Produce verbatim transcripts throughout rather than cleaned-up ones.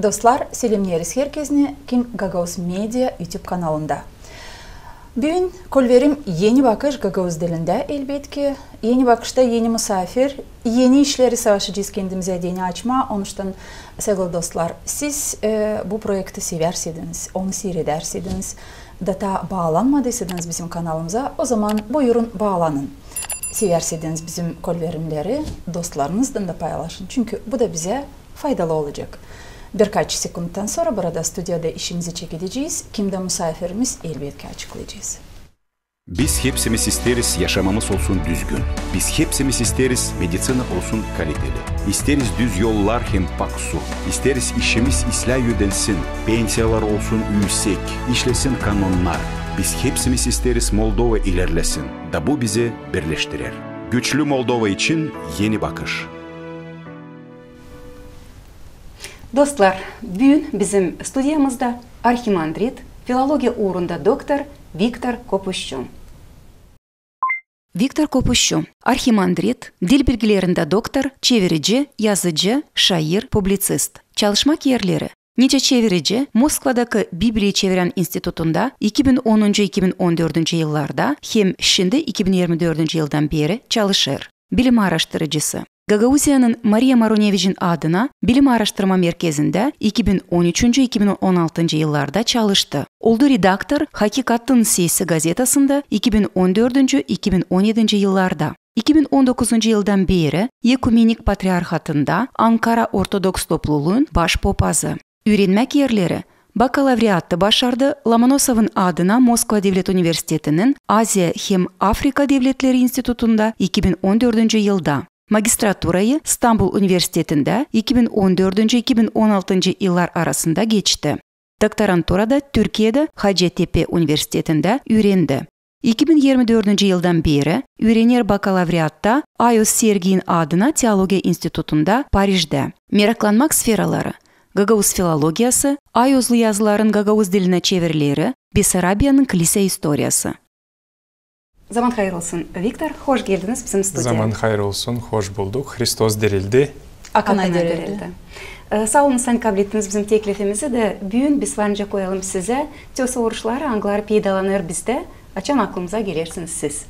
Dostlar, selemneeriz herkezni, kim Gagauz Media YouTube kanalında. Büün kolverim Eni bakış gagauz dilindä, elbetki. Eni bakışta eni musaafir, eni işleri savaşacez kendimizä deyni açmaa. Onuştan, sevgili dostlar, siz, e, bu proekti severseydiniz, onu siiredärseydiniz, da taa baalanmadıysaydınız bizim kanalımıza, o zaman buyurun baalanın. Severseydiniz bizim kolverimleri, dostlarınızdan da paylaşın. Çünkü bu da bizä faydalı olacek. Birkaç sekundtan sora burada studiyada işimizi çekedecez, kim dä musaafirimiz, elbetki açıklayacez. Biz hepsimiz isteeriz, yaşamamız olsun düzgün. Biz hepsimiz isteeriz, meditsina olsun kaliteli. İsteeriz düz yollar hem pak su. İsteeriz, işimiz islää üdensin, pensiyalar olsun üüsek, işlesin kanonnar. Biz hepsimiz isteeriz, Moldova ilerlesin. Da bu bizi birleştirer. Güçlü Moldova için Eni bakış. Dostlar, büün bizim studiyamızda arhimandrit, filologiya uurunda doktor Viktor Kopuşçu. Viktor Kopuşçu, arhimandrit, dil bilgilerindä doktor, çevirici, yazıcı, şair, publitsist. Çalışmak erleri: nicä çevirici Moskvadakı Bibliya çevirän institutunda iki bin onuncu, iki bin on dördüncü yıllarda hem şindi iki bin irmi dördüncü yıldan beeri çalışêr. Bilim aaraştırıcısı. Gagauziyanın Mariya Maruneviçin adına bilim aaraştırma merkezindä iki bin on üçüncü, iki bin on altıncı yıllarda çalıştı. Oldu redaktor Hakikatın Sesi gazetasında iki bin on dördüncü, iki bin on edinci yıllarda. İki bin on dokuzuncu yıldan beeri Ekümenik Patriarhatında Ankara Ortodoks Topluluun baş popazı. Üürenmäk erleri: bakalavriatı başardı Lomonosovun adına Moskva devlet universitetinin Aziya hem Afrika devletleri institutunda iki bin on dördüncü yılda, magistraturayı İstanbul universitetindä iki bin on dördüncü, iki bin on altıncı yıllar arasında geçti. Doktoranturada Türkiyedä Hacettepe universitetindä üürendi. İki bin irmi dördüncü yıldan beeri üürener bakalavriatta Ayos Sergiyin adına teologiya institutunda Parijdä. Meraklanmak sferaları: gagauz filologiyası, ayozlu yazıların gagauz dilinä çevirileri, Besarabiyanın klisä istoriyası. Zaman hayır olsun, Viktor. Hoş geldiniz bizim studiyaya. Zaman hayır olsun, hoş bulduk. Hristos dirildi. Akana dirildi. E, saa olun, ani kablettiniz bizim teklifimizi da büün biz var nicä koyalım sizä te soruşları, angıları peydalanêr bizdä, açan aklımıza gelersiniz siz.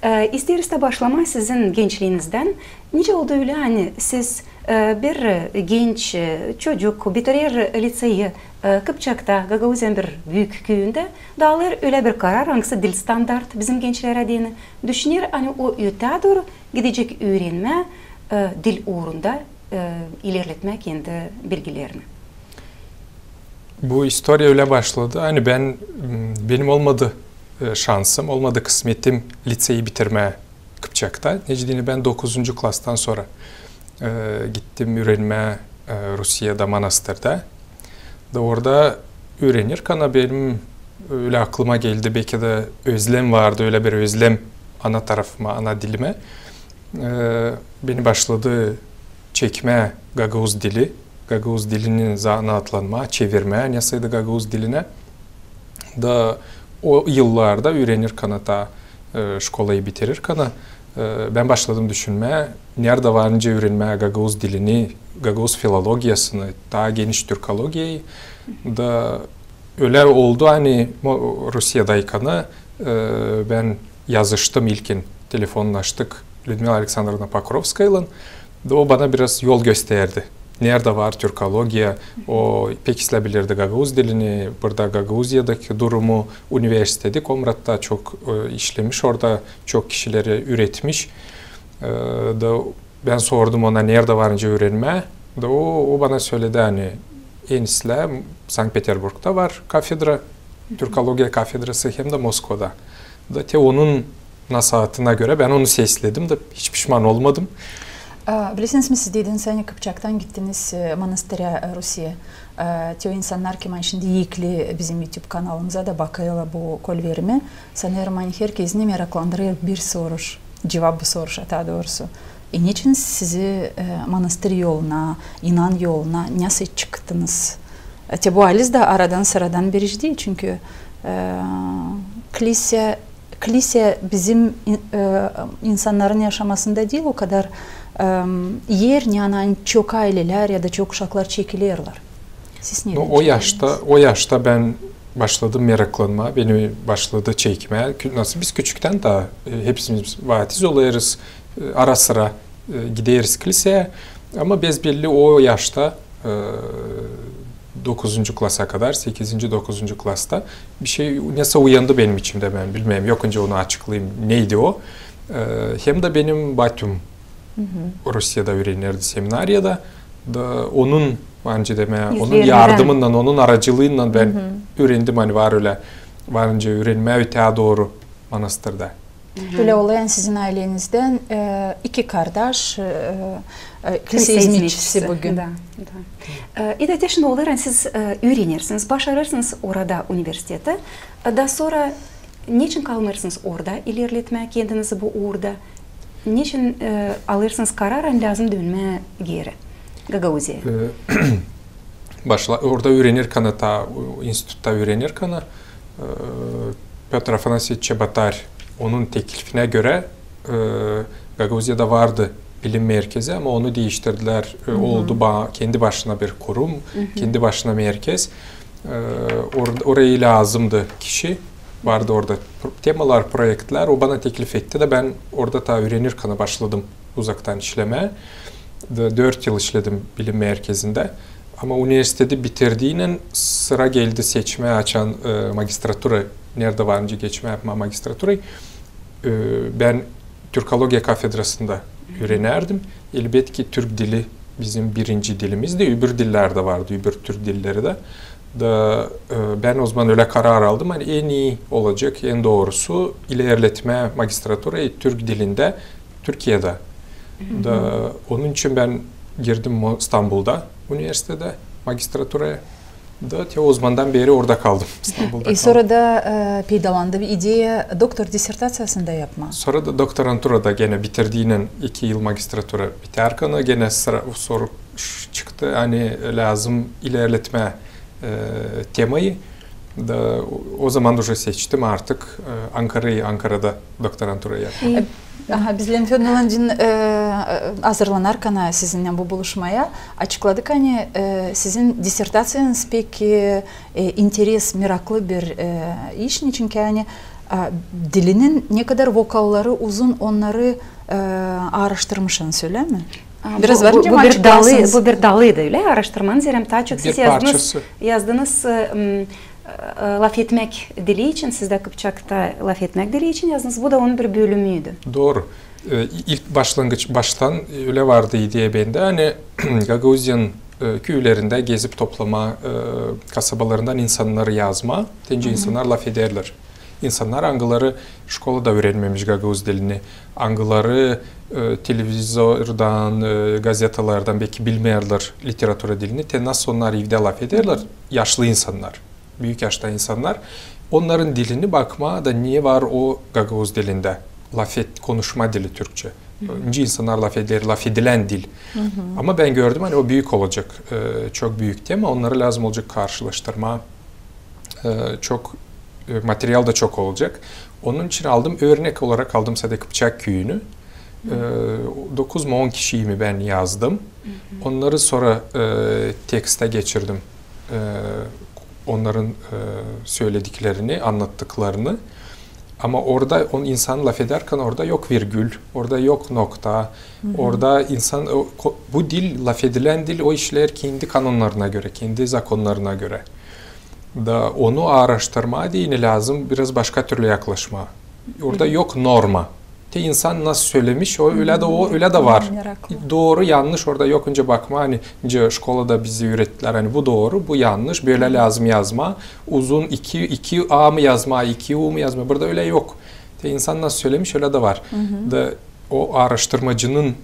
E, isteeriz dä başlamaa sizin gençliinizdän. Nicä oldu ölä, ani siz, e, bir, e, genç, e, çocuk, bitirer litseyi, e, Kıpçakta, Gagauziyanın bir büük küüyündä, da alêr ölä bir karar, angısı diil standart bizim gençlerä deyni. Düşüner, ani o ötää dooru gidecek üürenmää, e, dil uurunda, e, ilerletmää kendi bilgilerini. Bu istoriya ölä başladı. Ani bän, m, benim olmadı, e, şansım, olmadı kısmetim litseyi bitirmää Kıpçakta. Neçin deyni, bän dokuzuncu klastan sora, e, gittim üürenmää, e, Rusiyada, Manastırda. Da orada üürenirkän benim ölä aklıma geldi, beki dä özlem vardı, ölä bir özlem ana tarafıma, ana dilimä. E, beni başladı çekmää gagauz dili, gagauz dilini zanaatlanmaa, çevirmää nesä dä gagauz dilinä. Da o yıllarda üürenirkän, taa, e, şkolayı bitirirkän, e, bän başladım düşünmää, neredä var nicä üürenmää gagauz dilini, gagauz filologiyasını, taa geniş türkologiyayı. Da ölä oldu, ani mo-, Rusiyadaykän, e, bän yazıştım ilkin, telefonnaştık Lüdmila Aleksandrovna Pokrovskaylan. Da o bana biraz yol gösterdi. Neredä var türkologiya, o pek islää bilirdi gagauz dilini, burada Gagauziyadakı durumu, universiteti, Komratta çok, e, işlemiş, orada çok kişileri üüretmiş. E, da bän sordum ona, neredä var nicä üürenmää. Da o, o bana söledi, ani en islää Sankt-Peterburgda var kafedra, türkologiya kafedrası, hem dä Moskvada. Da te onun nasaatına görä bän onu sesledim da hiç pişman olmadım. A, bilersiniz mi, siz dediniz, ani Kıpçaktan gittiniz, e, Manastırä, e, Rusiyaya. E, te o insannar, kim ani şindi ekli bizim YouTube kanalımıza da bakêrlar bu kolverimi, sanêrım, ani herkezi meraklandırêr bir soruş, cuvap bu soruşa, taa doorusu. E, neçin sizi, e, Manastır yoluna, inan yoluna, nasıl çıktınız? E, te bu halizdä aradan-sıradan bir iş diil, çünkü, e, klisä, klisä bizim in-, e, insannarın yaşamasında diil o kadar, e, er, nereyi çok aylelär ya da çok uşaklar çekilerlär. Siz neredän çekildiniz? O yaşta, o yaşta bän başladım meraklanmaa, beni başladı çekmää. Kü-, nasıl biz küçüktän dä, e, hepsimiz vaatiz olêrız, e, ara-sıra, e, gideriz kilseyä. Ama besbelli o yaşta, e, dokuzuncu klasa kadar, sekizinci, dokuzuncu klasta bir şey nesä uyandı benim içimdä, bän bilmeerim, yok, öncä onu açıklayım, neydi o. E, hem dä benim batüm Rusiyada üürenerdi seminariyada. Da onun, bence, demää, onun yardımınnan, onun aracılıınnan bän üürendim, ani var ölä, var nicä üürenmää öteyä dooru manastırda. Ölä olêr, ani sizin aylenizdän, e, iki kardaş, e, e, kilsä izmetçisi büün. Da, da. E, i da te şindi olêr, ani siz, e, üürenersiniz, başarêrsınız orada universitettä, e, da sora neçin kalmêêrsınız orada ilerletmää kendinizi bu uurda? Neçin, e, alêrsınız karar, ani lääzım dönmää geeri Gagauziyaya? E, başla-, orada üürenärkän, ta, o, institutta üürenärkän, e, Pötr Afanasyeviç Çebotar, onun teklifinä görä, e, Gagauziyada vardı bilim merkezi, ama onu diiştirdilär. E, oldu ba-, kendi başına bir kurum, kendi başına merkez. E, or-, oraya lääzımdı kişi. Vardı orada pro-, temalar, proektlär. O bana teklif etti da bän orada ta üürenärkän başladım uzaktan işlemää. Da dört yıl işledim bilim merkezindä. Ama universiteti bitirdiynän sıra geldi seçmää, açan, e, magistratura, neredä var nicä geçmää, yapmaa magistraturayı. E, bän türkologiya kafedrasında üürenärdim. Elbetki, türk dili bizim birinci dilimizdi. Öbür dillär dä vardı, öbür türk dilleri dä. Da, e, bän o zaman ölä karar aldım, ani en ii olacek, en doorusu ilerletmää magistraturayı türk dilindä Türkiyedä. Da onun için bän girdim Mo-, İstanbulda universitetä, magistraturaya. Da te o zamandan beeri orada kaldım, İstanbulda kaldım. E, sora da, e, peydalandı ideya doktor disertaţiyasını da yapmaa. Sora da doktoranturada genä bitirdiynän, iki yıl magistratura bitärkän, genä sıra, soru ş-, çıktı, ani lääzım ilerletmää, e, temayı. Da o, o zaman uje seçtim artık, e, Ankarayı, Ankarada doktorantura yapmaa. E, Aha, biz Lenfödorlan için, e, e, hazırlanarkana sizinnän bu buluşmaya, açıkladık, ani, e, sizin disertaţiyanız pek, e, e, interes, meraklı bir, e, iş, niçin ki, ani, e, dilinin ne kadar vokalları uzun, onnarı, e, aaraştırmışsınız, ölä mi? A, biraz bu, var bu, nicä bu bir dalı, bu bir dalıydı, ölä, aaraştırmanız, zerä taa çok siz yazdınız, yazdınız, e, m, e, lafetmäk dili için, sizdä Kıpçakta lafetmäk dili için yazdınız, bu da onun bir bölümüydü. Dooru. E, ilk başlangıç, baştan ölä vardı ideya bendä, ani Gagauziyanın, e, küülerindä gezip toplamaa, e, kasabalarından insannarı yazmaa, te nicä insannar lafederlär. İnsannar, angıları şkolada üürenmemiş gagauz dilini, angıları, e, televizordan, e, gazetalardan beki bilmeerlär literatura dilini, te nasıl onnar evdä lafederlär, yaşlı insannar, büük yaşta insannar. Onnarın dilini bakmaa da ne var o gagauz dilindä. Lafet-, konuşma dili türkçä. Nicä insannar lafeder, lafedilän dil. Ama bän gördüm, ani o büük olacek, e, çok büük tema, onnarı lääzım olacek karşılaştırmaa. E, çok, e, material da çok olacek. Onun için aldım, örnek olarak aldım sade Kıpçak küüyünü. E, dokuz mu, on kişiyi mi bän yazdım. Onnarı sora, e, tekstä geçirdim. E, onnarın, e, sölediklerini, annattıklarını. Ama orada on, insan lafedärkän orada yok virgül, orada yok nokta. Orada insan, o, ko-, bu dil, lafedilän dil, o işleer kendi kanonnarına görä, kendi zakonnarına görä. Da onu aaraştırmaa deyni lääzım biraz başka türlü yaklaşmaa. Orada yok norma. Te insan nasıl sölemiş, o ölä dä, o ölä dä var. Meraklı. Dooru, yannış orada yok, öncä bakmaa, ani nicä şkolada bizi üürettilär, ani bu dooru, bu yannış, bölä lääzım yazmaa, uzun iki, iki a mı yazmaa, iki u mu yazmaa, burada ölä yok. Te insan nasıl sölemiş, ölä dä var. Da o aaraştırmacının, e,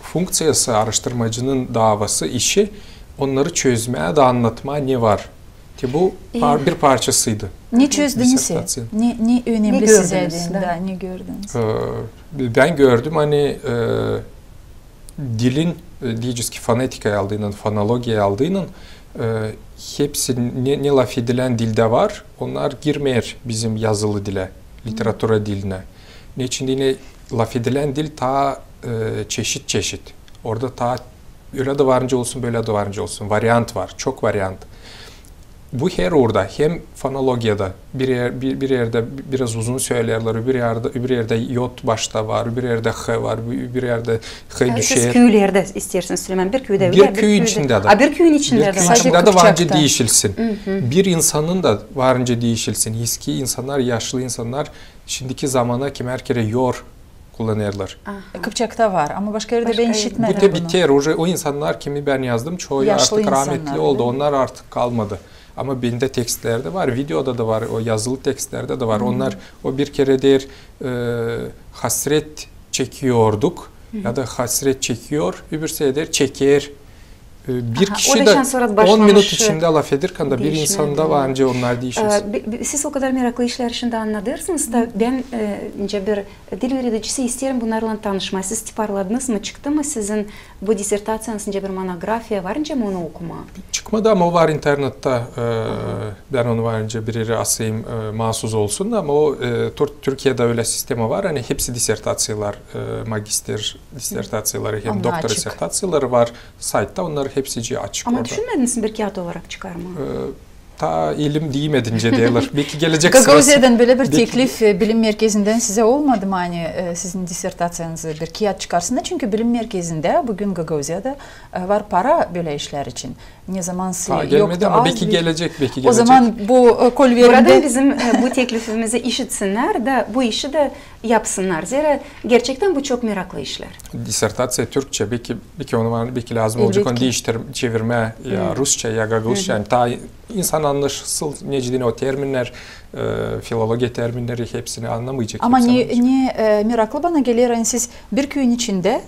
funkţiyası, aaraştırmacının daavası, işi onnarı çözmää da annatmaa, ne var. Te bu par-, bir parçasıydı. Ne çözdünüz? Disertaţiya. Ne, ne önemli sizä deyni, da, ne gördünüz? E, bän gördüm, ani, e, dilin, e, deyecez ki, fonetikayı aldıynan, fonologiyayı aldıynan, e, hepsi ne, ne lafedilän dildä var, onnar girmeer bizim yazılı dilä, literatura dilinä. Neçin deyni lafedilän dil taa, e, çeşit-çeşit. Orada taa Ölä dä var nicä olsun, bölä dä var nicä olsun. Variant var, çok variant. Bu her uurda, hem fonologiyada bir, er, bir, bir erdä biraz uzun söleerlär, öbür erdä, öbür erdä yot başta var, öbür erdä h var, öbür erdä h düşer. Siz küülerdä isteersiniz sölemää, bir küüdä ölä, bir küü içindä dä. A, bir küüyün içindä dä. Bir küü içindä dä var nicä diişilsin. Bir insanın da var nicä diişilsin. Eski insannar, yaşlı insannar şindiki zamana kimär kerä yor kullanêrlar. Kıpçakta var, ama başka erdä bän işitmedim bunu. Bu da biter, o insannar, kimi bän yazdım, çoyu artık rametli oldu, onnar artık kalmadı. Ama bendä tekstlerdä var, videoda da var, o yazılı tekstlerdä dä var. Onnar, o bir kerä deer, e, hasret çekiorduk ya da hasret çekiyor, öbürsü deer çeker. E, bir kişi dä on minut içindä lafederkän dä bir insanda var nicä onnar diişilsin. E, siz o kadar meraklı işlär içindä annadêrsınız da bän, e, nicä bir dil üüredicisi, isteerim bunnarlan tanışmaa. Siz tiparladınız mı, çıktı mı sizin bu disertaţiyanız nicä bir monografiya, var nicä mi onu okumaa? Çıkmadı, ama o var internettä. E, bän onu var nicä bir erä asayım, e, maasuz olsun, ama o, e, Türkiyedä ölä sistema var, ani hepsi disertaţiyalar, e, magistr disertaţiyaları hem doktor disertaţiyaları var saytta, onnar hepsicii açık orada. Ama düşünmediniz mi bir kiyat olarak çıkarmaa? E, taa elim diimedi, nicä deerlär. Beki gelecek sırası. Gagauziyadan bölä bir teklif, e, bilim merkezindän sizä olmadı mı, ani, e, sizin disertaţiyanızı bir kiyat çıkarsınnar? Çünkü bilim merkezindä büün Gagauziyada, e, var para bölä işlär için. Ne zaman... Taa gelmedi, ama beki gelecek, beki gelecek. O zaman bu, e, kolverindä... Buradan bizim, e, bu teklifimizi işitsinnär da bu işi dä yapsınnar. Zerä gerçektän bu çok meraklı işlär. Disertaţiya türkçä, beki, beki onu var, beki lääzım olacek onu diiştir-, çevirmää ya rusça, ya gagauzça. Yani taa insan annasın, nicä deyni o terminnär, e, filologiya terminneri, hepsini annamayacek. Ama ne, e, meraklı bana geler, ani siz bir küüyün içindä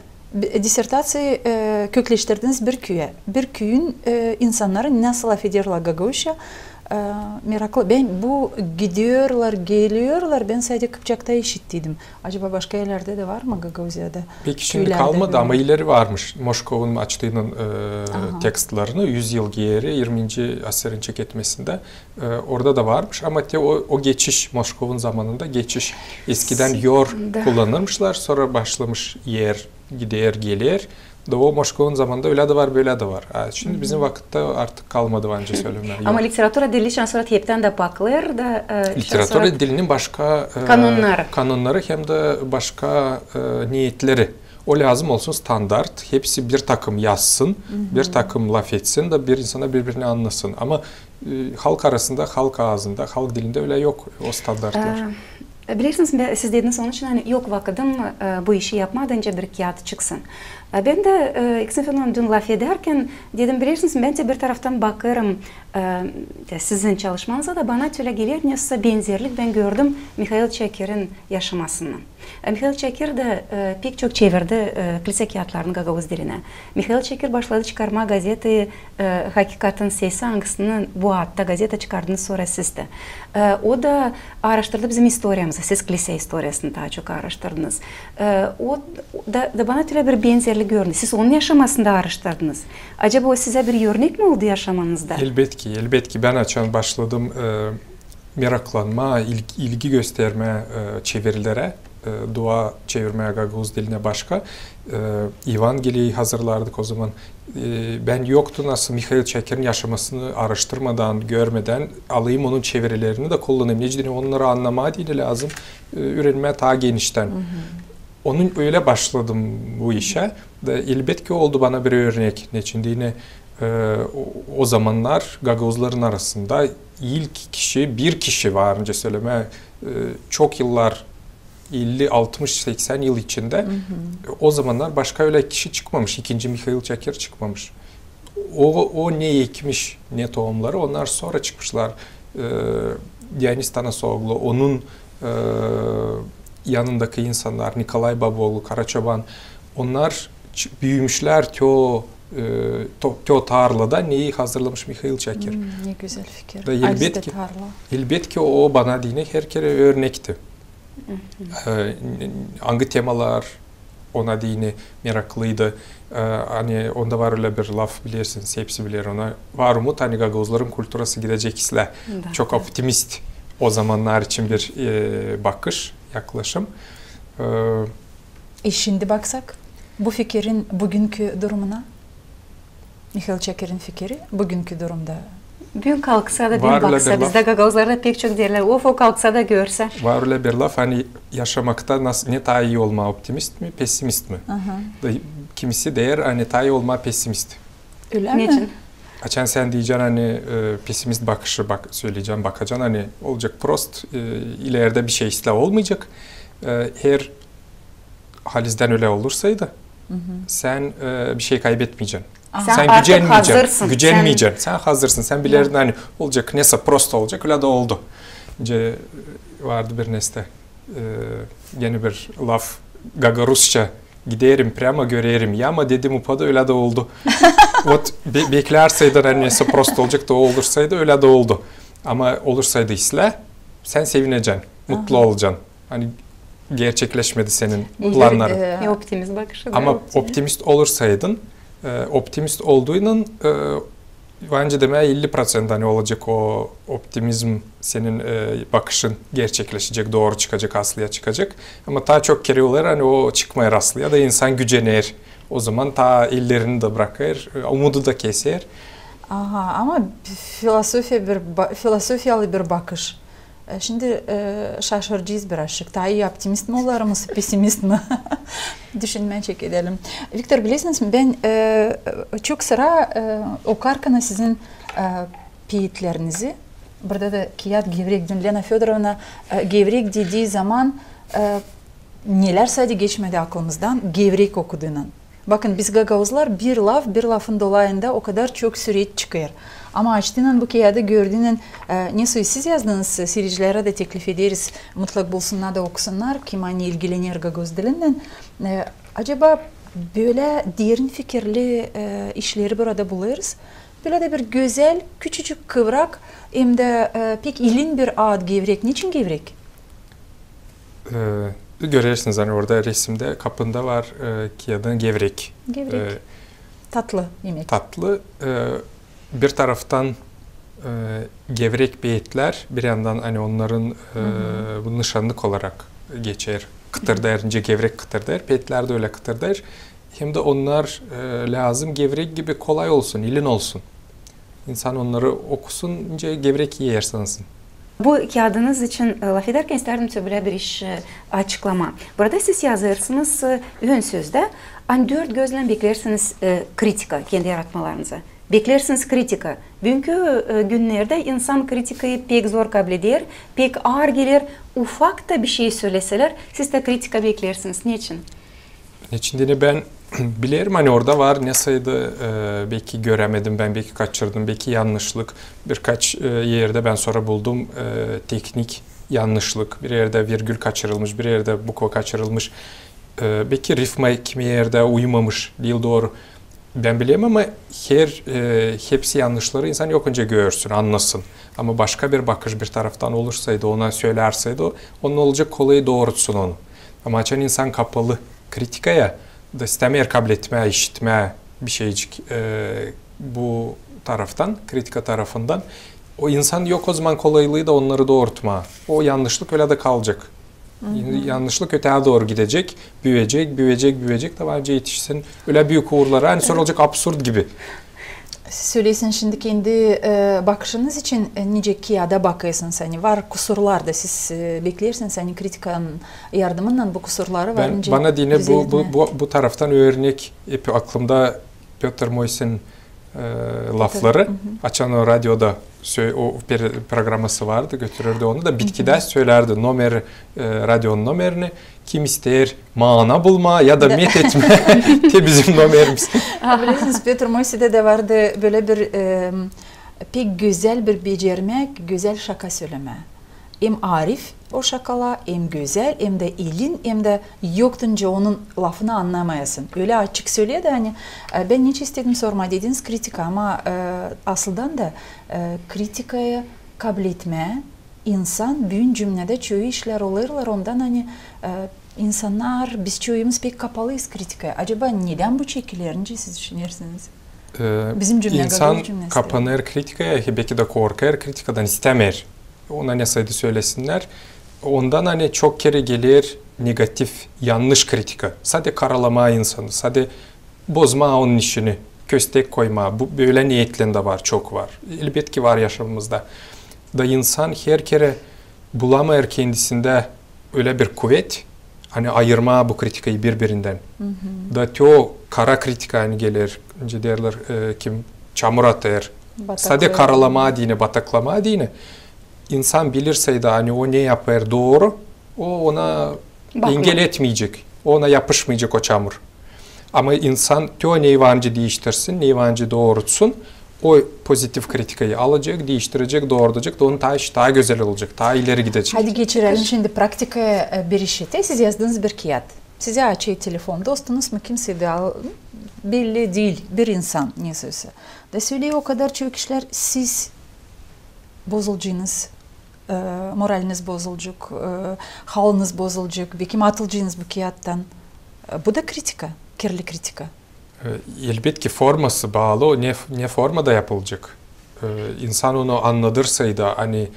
disertaţiyayı, e, kökleştirdiniz bir küüyä. Bir küüyün, e, insannarı nasıl lafederlär gagauzça, e, meraklı. Bän bu gidiyorlar, geliyorlar, bän sade Kıpçakta işittiydim. Acaba başka erlerdä dä var mı Gagauziyada? Pek şindi kalmadı, ama ileri varmış. Moşkovun açtıınıñ, e, tekstlerini üz yıl geeri, irminci asirin çeketmesindä, e, orada da varmış. Ama te o, o geçiş, Moşkovun zamanında geçiş. Eskidän yor kullanırmışlar, sora başlamış er gider, geler. Da o Moşkovun zamanında ölä dä var, bölä dä var. A şindi bizim vakıtta artık kalmadı, var nicä sölemää. Ama literatura dili şansora heptän dä bakılêr da, e, literatura dilinin başka, e, kanonnarı hem dä başka, e, niyetleri. O lääzım olsun standart, hepsi bir takım yazsın, bir takım lafetsin da bir insana bir-birini annasın. Ama, e, halk arasında, halk aazında, halk dilindä ölä yok o standartlar. E, bilersiniz, siz dediniz onun için, ani yok vakıdım, e, bu işi yapmaa da nicä bir kiyat çıksın. E, bän dä, e, Eksim Fedonov dün lafedärkän dedim, bilersiniz, bän dä bir taraftan bakêrım, e, sizin çalışmanıza da, bana ölä geler, nesä benzerlik bän gördüm Mihail Çakirin yaşamasınnan. E, Mihail Çakir dä, e, pek çok çevirdi, e, kilsä kiyatlarını gagauz dilinä. Mihail Çakir başladı çıkarmaa gazetayı, e, Hakikatın sesi, angısını bu adda gazeta çıkardınız sora siz dä. E, o da aaraştırdı bizim istoriyamızı, siz kilsä istoriyasını taa çok aaraştırdınız. E, o da, da bana ölä bir benzerlik göründü. Siz onun yaşamasını da aaraştırdınız. Acaba o sizä bir örnek mi oldu yaşamanızda? Elbetki, elbetki. Bän açan başladım, e, meraklanmaa, il-, ilgi göstermää, e, çevirilerä, e, dua çevirmää gagauz dilinä başka. E, Evangeliyayı hazırlardık o zaman. E, bän yoktu nasıl Mihail Çakirin yaşamasını aaraştırmadan, görmedän alayım onun çevirilerini da kullanayım. Nicä deyni onnarı annamaa deyni lääzım, e, üürenmää taa geniştän. Onun ölä başladım bu işä. Da elbetki oldu bana bir örnek. Neçin deyni, e, o, o zamannar gagauzların arasında ilk kişi, bir kişi var nicä sölemää, e, çok yıllar, elli, altmış, seksän yıl içindä, e, o zamannar başka ölä kişi çıkmamış, ikinci Mihail Çakir çıkmamış. O, o ne ekmiş, ne tohumları, onnar sora çıkmışlar. E, Dionis Tanasoglu, onun, e, yanındakı insannar, Nikolay Babaoglu, Karaçoban, onnar ç-, büümüşlär te o, e, to-, te o tarlada, neyi hazırlamış Mihail Çakir. Ne gözäl fikir. Da elbetki, elbetki o bana deyni her kerä örnekti. E, n-, n-, angı temalar ona deyni meraklıydı. E, ani onda var ölä bir laf, bilersiniz, hepsi biler onu. Var umut, ani gagauzların kulturası gidecek islää. Çok optimist o zamannar için bir, e, bakış, yaklaşım. E, E şindi baksak, bu fikirin büünkü durumuna? Mihail Çakirin fikiri büünkü durumda? Büün kalksa da, var dün ölä baksa, bir laf. Bizdä gagauzlarda pek çok deerlär, of, o kalksa da görsä. Var ölä bir laf, ani yaşamakta nas-, ne taa ii olmaa, optimist mi, pesimist mi? Aha. Da kimisi deer, ani taa ii olmaa pesimist. Ölä mi? Neçin? Açan sän deyecän, ani, e, pesimist bakışı bak-, söleyecän, bakacan, ani olacek prost, e, ilerdä bir şey islää olmayacek. E, her halizdän ölä olursaydı, sän, e, bir şey kaybetmeyecän. Aha. Sän artık gücenmeyecän, hazırsın. Gücenmeyecän. Sän hazırsın. Sän bilerdin, ani olacek, nesä prost olacek, ölä dä oldu. Nicä vardı bir nesä, e, yeni bir laf, gagarusça: giderim präma, görerim yama, dedim, upadı, ölä dä oldu. Vot, be-, beklärsäydin, ani nesä prost olacek, da o olursaydı, ölä dä oldu. Ama olursaydı islää, sän sevinecän, mutlu olacan. Ani gerçekleşmedi senin plannarın. E, optimist bakışı. Ama optimist olursaydın, e, optimist olduynun, e, bence demää elli proţent, ani olacek o optimizm, senin, e, bakışın gerçekleşecek, dooru çıkacek, aslıya çıkacek. Ama taa çok kerä olêr, ani o çıkmêêr aslıya da insan gücener. O zaman taa ellerini dä brakêr, e, umudu da keser. Aha, ama filosofiya bir ba-, filosofiyalı bir bakış. E, şindi, e, şaşıracez birazçık. Taa ii optimist mi olarız, pesimist mi? Düşünmää çekedelim. Viktor, bilersiniz mi, bän, e, çok sıra, e, okarkana sizin, e, peetlerinizi, burada da kiyat gevrek, dün Lena Födorovna, e, gevrek dediyi zaman, e, nelär sade geçmedi aklımızdan gevrek okuduynun. Bakın, biz gagauzlar bir laf, bir lafın dolayında o kadar çok süreç çıkêr. Ama açtıynan bu kiyadı gördüynän, e, ne soy siz yazdınız, seyircilerä dä teklif ederiz, mutlak bulsunnar da okusunnar, kim ani ilgilener gagauz dilinnän. E, acaba bölä derin fikirli, e, işleri burada bulêrız. Bölä dä bir gözäl, küçücük, kıvrak, hem dä, e, pek ilin bir ad gevrek. Neçin gevrek? E, görersiniz, ani orada resimdä, kapında var, e, kiyadın gevrek. Gevrek. E, tatlı imek. Tatlı. E, bir taraftan, e, gevrek peetlär, bir yandan, ani onnarın, e, bu nışannık olarak geçer. Kıtırdêr, nicä gevrek kıtırdêr, peetlär dä ölä kıtırdêr. Hem dä onnar, e, lääzım gevrek gibi kolay olsun, ilin olsun. İnsan onnarı okusun, nicä gevrek iyer sansın. Bu kiyadınız için, e, lafedärkän istärdim sizä bölä bir iş, e, açıklamaa. Burada siz yazêrsınız, e, ön sözdä, ani dört gözlän beklersiniz, e, kritika kendi yaratmalarınıza. Beklersiniz kritika. Büünkü, e, günnerdä insan kritikayı pek zor kableder, pek aar geler, ufak ta bir şey söleselär, siz dä kritika beklersiniz. Neçin? Neçin deyni bän bilerim, ani orada var ne sayıda, e, beki görämedim bän, beki kaçırdım, beki yannışlık. Birkaç, e, erdä bän sora buldum, e, tehnik yannışlık. Bir erdä virgül kaçırılmış, bir erdä bukva kaçırılmış. E, beki rifma kimi erdä uymamış, diil dooru. Bän bilerim, ama her, e, hepsi yannışları insan yok öncä görsün, annasın. Ama başka bir bakış bir taraftan olursaydı, ona sölärseydi, o, onun olacek kolay doorutsun onu. Ama açan insan kapalı kritikaya, da istämeer kabletmää, işitmää bir şeycik, e, bu taraftan, kritika tarafından, o insan yok o zaman kolaylıı da onnarı doorutmaa. O yannışlık ölä dä kalacek. Yannışlık ötää dooru gidecek, büüyecek, büüyecek, büüyecek, da bence etişsin ölä büük uurlara, ani sora olacek absurd gibi. Siz söleersiniz şindi kendi, e, bakışınız için, e, nicä kiyada bakêrsınız, ani var kusurlar da, siz, e, bekleersiniz, ani kritikanın yardımınnan bu kusurları var nicä düzeletmää. Bana deyni bu, bu, bu, bu taraftan örnek hep aklımda Pötr Moysenin, e, lafları. Açan o radioda sö-, o per-, programması vardı, götürürdü onu da bitkidä sölärdi nomer, e, radionun nomerini. Kim isteer maana bulmaa ya da met etmää, te bizim nomerimiz. Bilersiniz, Pötr Moysedä dä vardı bölä bir, e, pek gözäl bir becermäk, gözäl şaka sölemää. Hem arif o şakala, hem gözäl, hem dä ilin, hem dä yoktunca onun lafını annamayasın. Ölä açık söleerdi, ani, e, bän neçin istedim sormaa, dediniz kritika, ama, e, asıldan da, e, kritikayı kabletmää insan, büün cümnedä çoyu işlär olêrlar ondan, ani, e, insannar, biz çoyumuz pek kapalıyız kritikaya. Acaba nedän bu çekiler, nicä siz düşünersiniz? E, bizim cümnedä, insan kapanêr kritikaya, beki dä korkêr kritikadan, istämeer. Ona ne saydı sölesinnär. Ondan, ani çok kerä geler negatif, yannış kritika. Sade karalamaa insanı, sade bozmaa onun işini. köstek koymaa. Bu, bölä niyetlän dä var, çok var. Elbetki var yaşamamızda. Da insan herkerä bulamêêr kendisindä ölä bir kuvet, ani ayırmaa bu kritikayı biri-birindän. Da te o kara kritika, ani geler, nicä deerlär, e, kim çamur atêr. Sade karalamaa deyni, bataklamaa deyni. İnsan bilirseydi, ani o ne yapêr dooru, o ona engel etmeyecek, o ona yapışmayacek o çamur. Ama insan te o neyi var nicä diiştirsin, neyi var nicä doorutsun, o pozitiv kritikayı alacek, diiştirecek, doorudacek, da onun taa iş taa gözäl olacek, taa ileri gidecek. Hadi geçirelim şindi praktikaya, e, bir iş. Siz yazdınız bir kiyat. Sizä açêr telefon dostunuz mu, kimsey dä, al-, belli diil, bir insan, neysä. Da söleer o kadar çok işlär, siz bozulacınız, e, moraliniz bozulacek, e, halınız bozulacek, bekim atılacınız bu kiyattan. E, bu da kritika, kirli kritika. E, elbetki forması baalı, o ne, ne formada yapılacek. E, insan onu annadırsaydı, ani,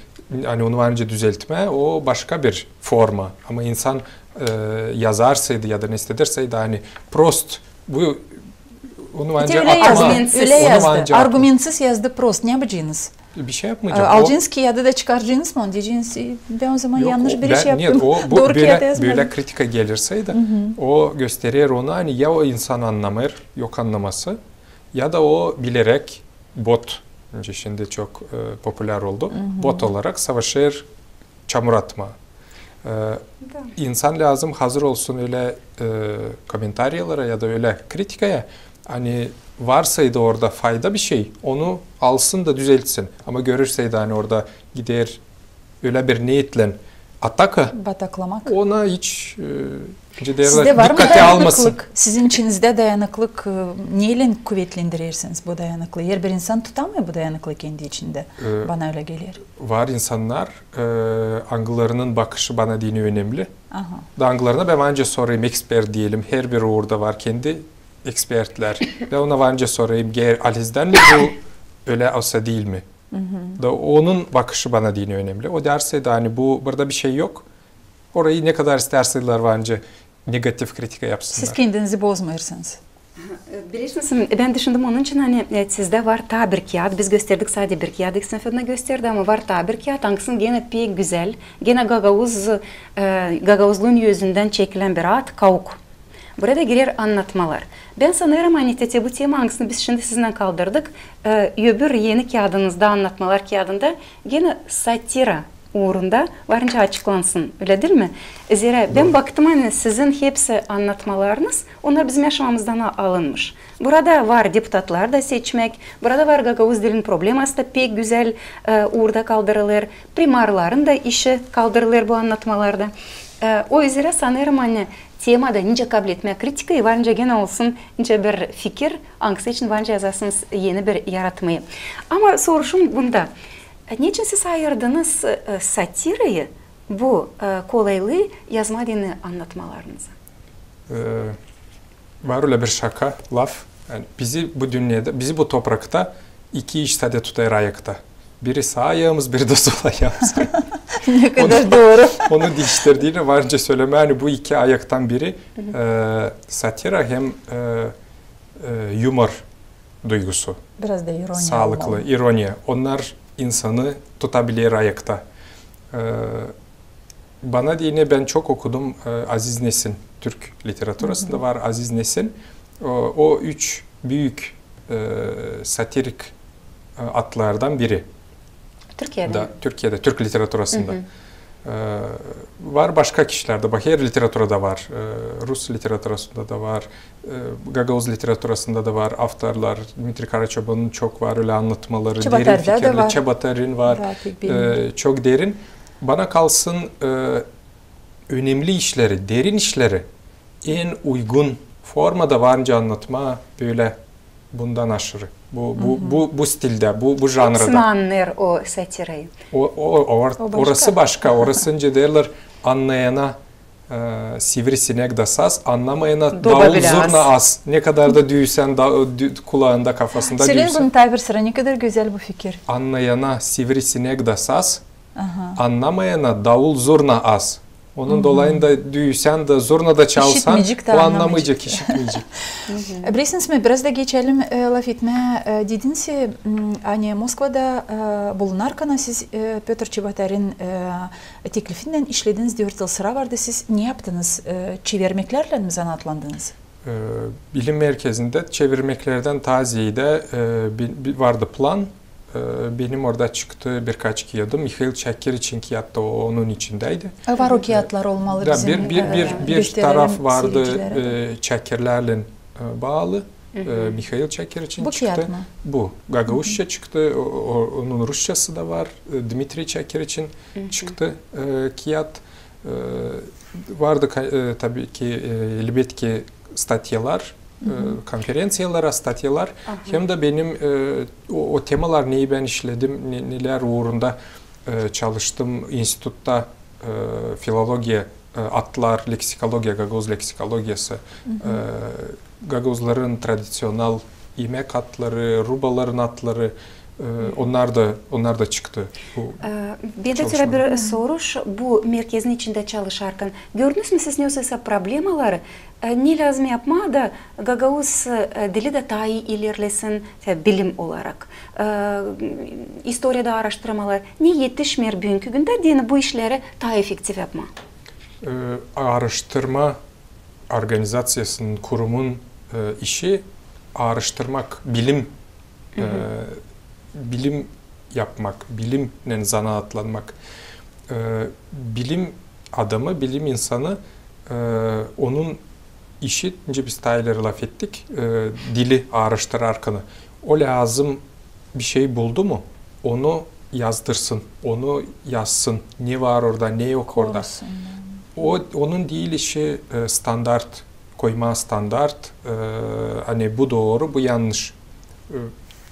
ani onu var nicä düzeltmää, o başka bir forma. Ama insan, e, yazarsaydı ya da ne istederseydi, ani prost, bu, onu var nicä atmaa, onu var nicä atmaa. Argumentsiz yazdı prost, ne yapacınız? Bir şey yapmayacak. E, alacınız kiyadı da çıkaracınız mı onu, deyeciniz, e, bän o zaman yannış bir iş yaptım. Yok, o, bän, o, bu, bölä, bölä kritika gelirseydi, o gösterer onu, ani ya o insan annamêêr, yok annaması, ya da o bileräk bot, nicä şindi çok, e, populär oldu, bot olarak savaşêr çamur atmaa. E, insan lääzım hazır olsun ölä, e, komentariyalara ya da ölä kritikaya, ani varsaydı orada fayda bir şey, onu alsın da düzeltsin. Ama görürseydi, ani orada gider ölä bir niyetlän ataka, bataklamak, ona hiç, e, dikkate almasın. Sizdä var mı dayanıklılık? Sizin içinizdä dayanıklılık, e, neylän kuvetlendirersiniz bu dayanıklılıı? Herbir insan tutamêêr bu dayanıklılıı kendi içindä. E, bana ölä geler. Var insannar, e, angılarının bakışı bana deyni önemli. Da angılarına bän var nicä sorêrım, ekspert deyelim, herbir uurda var kendi ekspertlär. Bän ona var nicä sorêrım, ger-, alizdän mi bu, ölä olsa diil mi? Da onun bakışı bana deyni önemli. O deerseydi, ani bu, burada bir şey yok, orayı ne kadar isteerseydilär var nicä negativ kritika yapsınnar. Siz kendinizi bozmêêrsınız. Bilersiniz, bän düşündüm onun için, ani, e, sizdä var taa bir kiyat, biz gösterdik sade bir kiyat, İksina Födorovna gösterdi, ama var taa bir kiyat, angısının genä pek gözäl, genä gagauz, e, gagauzluun özündän çekilän bir ad, kauk. Burada girer annatmalar. Bän sanêrım, ani te bu tema, angısını biz şindi sizinnän kaldırdık, e, öbür eni kiyadınızda, annatmalar kiyadında, genä satira uurunda var nicä açıklansın, ölä diil mi? Zerä bän baktım, ani sizin hepsi annatmalarınız, onnar bizim yaşamamızdan a-, alınmış. Burada var deputatlar da seçmäk, burada var gagauz dilin probleması da pek gözäl, e, uurda kaldırılêr, primarların da işi kaldırılêr bu annatmalarda. E, o üzerä sanêrım, ani temada nicä kabletmää kritikayı, var nicä genä olsun nicä bir fikir, angısı için var nicä yazasınız eni bir yaratmayı. Ama soruşum bunda. E, neçin siz ayırdınız, e, satirayı, bu, e, kolaylıı yazmaa deyni annatmalarınıza? E, var ölä bir şaka, laf. Yani bizi bu dünnedä, bizi bu toprakta iki iş sade tutêr ayakta. Biri saa ayamız, biri dä sol ayamız. Ne kadar dooru. Onu diiştirdiynän var nicä sölemää, ani bu iki ayaktan biri, e, satira hem, e, e, yumor duygusu. Biraz da ironiya. Saalıklı, ironiya. Onnar insanı tutabiler ayakta. E, bana deyni, bän çok okudum, e, Aziz Nesin. Türk literaturasında var Aziz Nesin. O, o üç büük, e, satirik, e, adlardan biri. Türkiyedä. Da, Türkiyedä, türk literaturasında. E, var başka kişilär dä, bak, her literaturada var. E, rus literaturasında da var, e, gagauz literaturasında da var avtorlar. Dmitriy Karaçobanın çok var ölä annatmaları, derin fikirli. Çebotarın var. E, çok derin. Bana kalsın, e, önemli işleri, derin işleri en uygun formada var nicä annatmaa bölä bundan aşırı. Bu, bu, bu, bu stildä, bu, bu janrada. Hepsini annêêr o satirayı. O, o, o, orası başka. Orası nicä deerlär, annayana, e, sivri sinäk da saz, annamayana davul zurna az. Ne kadar da düüsän da, dü-, kulaanda, kafasında düüsän. Söleyin bunu taa bir sıra, ne kadar gözäl bu fikir. Annayana sivri sinäk da saz, annamayana davul zurna az. Onun dolayında düysän dä, zurnada çalsan, o annamayacek, işitmeyecek. Bilersiniz mi, biraz da geçelim, e, lafetmää, e, dediniz, m, ani Moskvada, e, bulunarkan siz, e, Pötr Çebotarın, e, teklifindän işlediniz, dört yıl sıra vardı. Siz ne yaptınız? E, çevirmeklärlän mi zanaatlandınız? E, bilim merkezindä çevirmeklerdän taa zeedä, e, bi-, bi-, vardı plan. E, benim orada çıktı birkaç kiyatım. Mihail Çakiriçin kiyat da o-, onun içindäydi. E, var o kiyatlar olmalı bizim, bir, bir, e, bir, bir gösterelim taraf vardı, seyircilere dä. E, Çakirlärlän, e, baalı. E, Mihail Çakiriçin çıktı. Bu kiyat mı? Bu. Gagauzça çıktı. O, o, onun rusçası da var. E, Dmitriy Çakiriçin çıktı, e, kiyat. E, vardı ka-, e, tabii ki, e, elbetki, statyalar, e, konferenţiyalara, statyalar. Hem dä benim, e, o, o temalar, neyi bän işledim, ne-, nelär uurunda, e, çalıştım institutta, e, filologiya, e, atlar, leksikologiya, gagauz leksikologiyası, e, gagauzların tradiţional imäk atları, rubaların atları, e, onnar da, onnar da çıktı. Bu E, bendä bir soruş. Bu merkezin içindä çalışarkan, gördünüz mü siz nesä problemaları, e, ne lääzım yapmaa da gagauz, e, dili dä taa ii ilerlesin, e, bilim olarak, e, istoriyada aaraştırmalar, ne etişmeer büünkü gündä deyni bu işleri taa efektiv yapmaa? E, aaraştırma organizaţiyasının, kurumun, e, işi aaraştırmak, bilim, e, bilim yapmak, bilimnän zanaatlanmak. E, bilim adamı, bilim insanı, e, onun işi, nicä biz taa ileri lafettik, e, dili aaraştırarkan, o lääzım bir şey buldu mu, onu yazdırsın, onu yazsın, ne var orada, ne yok orada. Korusun. O, onun diil işi, e, standart, koymaa standart, e, ani bu dooru, bu yannış. E,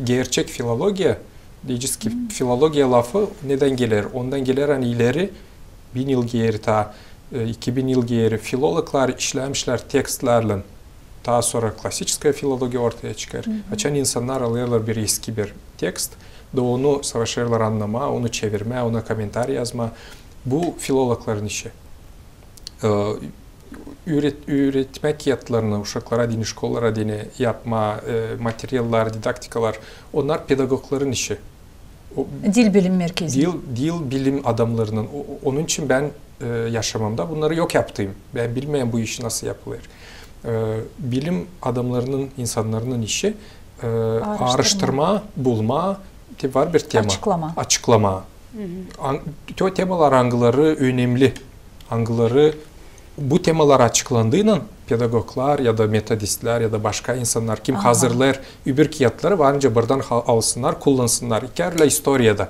gerçek filologiya, deyecez ki, filologiya lafı nedän geler? Ondan geler, ani ileri bin yıl geeri, taa, e, iki bin yıl geeri filologlar işlämişlär tekstlärlän. Taa sora klassikskoya filologiya ortaya çıkêr. Açan insannar alêrlar bir eski bir tekst, da onu savaşêrlar annamaa, onu çevirmää, ona komentariy yazmaa. Bu filologların işi. E, üüret-, üüretmä kiyatlarını uşaklara deyni, şkolalara deyni yapmaa, e, materiallar, didaktikalar, onnar pedagogların işi. O, diil bilim merkezi. Diil, diil bilim adamlarının. O, o-, onun için bän, e, yaşamamda bunnarı yok yaptım. Bän bilmeerim bu iş nasıl yapılêr. E, bilim adamlarının, insannarının işi, e, aaraştırmaa, bulmaa, te var bir tema. Açıklamaa. Açıklamaa. An-, te o temalar, angıları önemli, angıları bu temalar açıklandıynan pedagoglar ya da metodistlär ya da başka insannar, kim hazırlêêr öbür kiyatları, var nicä buradan ha-, alsınnar, kullansınnar. İkärlä istoriyada.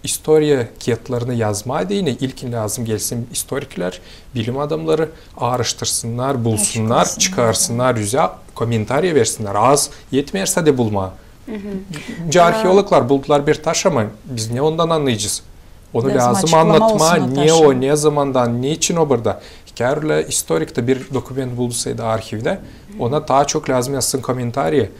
İstoriya kiyatlarını yazmaa deyni ilkin lääzım gelsin istoriklär, bilim adamları, aaraştırsınnar, bulsunnar, çıkarsınnar üzä, komentariy versinnär. Az etmeer sade bulmaa. Nicä arheologlar buldular bir taş, ama biz ne ondan annayacez? Onu lääzım annatmaa, ne o, ne zamandan, ne için o burada. İkärlä istorik tä bir dokument buldusaydı arhivdä, ona taa çok lääzım yazsın komentariy, e,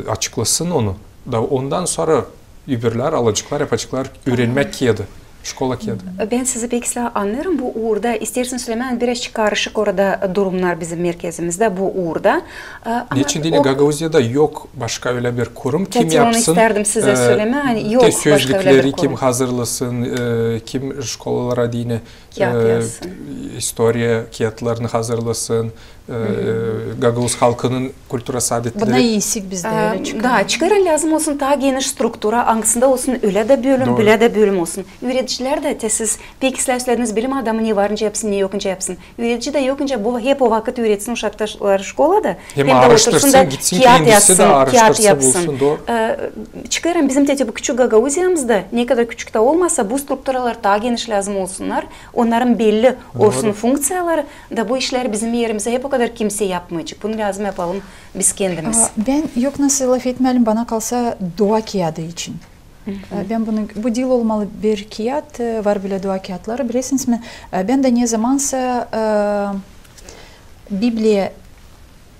açıklasın onu. Da ondan sora öbürlär alaceklar, yapaceklar üürenmäk kiyadı. Şkola kiyadı. Bän sizi pek islää annêêrım bu uurda. İsteersiniz sölemää, ani birazcık karışık orada durumnar bizim merkezimizdä bu uurda. E, ama neçin deyni, Gagauziyada yok başka ölä bir kurum, kim yapsın, onu istärdim sizä sölemää, ani yok başka ölä bir kurum. Te sözlükleri kim hazırlasın, e, kim şkolalara deyni, e, istoriya kiyatlarını hazırlasın, e, gagauz halkının kultura saadetleri. Buna eksik bizdä, ölä çıkêr. Da, çıkêr, ani lääzım olsun taa geniş struktura, angısında olsun ölä dä bölüm, bölä dä bölüm olsun. Üüredicilär dä, te siz pek islää sölediiniz, bilim adamı ne var nicä yapsın, ne yok nicä yapsın. Üüredici dä yok nicä bu hep o vakıt üüretsin uşakları şkolada, hem dä otursun da kiyat yazsın, kiyat yapsın. E, çıkêr, ani bizim te, te bu küçük Gagauziyamızda, ne kadar küçük tä olmasa, bu strukturalar taa geniş lääzım olsunnar, onnarın belli olsun funkţiyaları, da bu işleri bizim erimizä hep o kadar kimsey yapmayacek. Bunu lääzım yapalım biz kendimiz. A, bän yok nasıl lafetmeyim, bana kalsa, dua kiyadı için. E, bän bunu, bu diil olmalı bir kiyat, e, var bölä dua kiyatları, bilersiniz mi? E, bän dä ne zamansa, e, Bibliya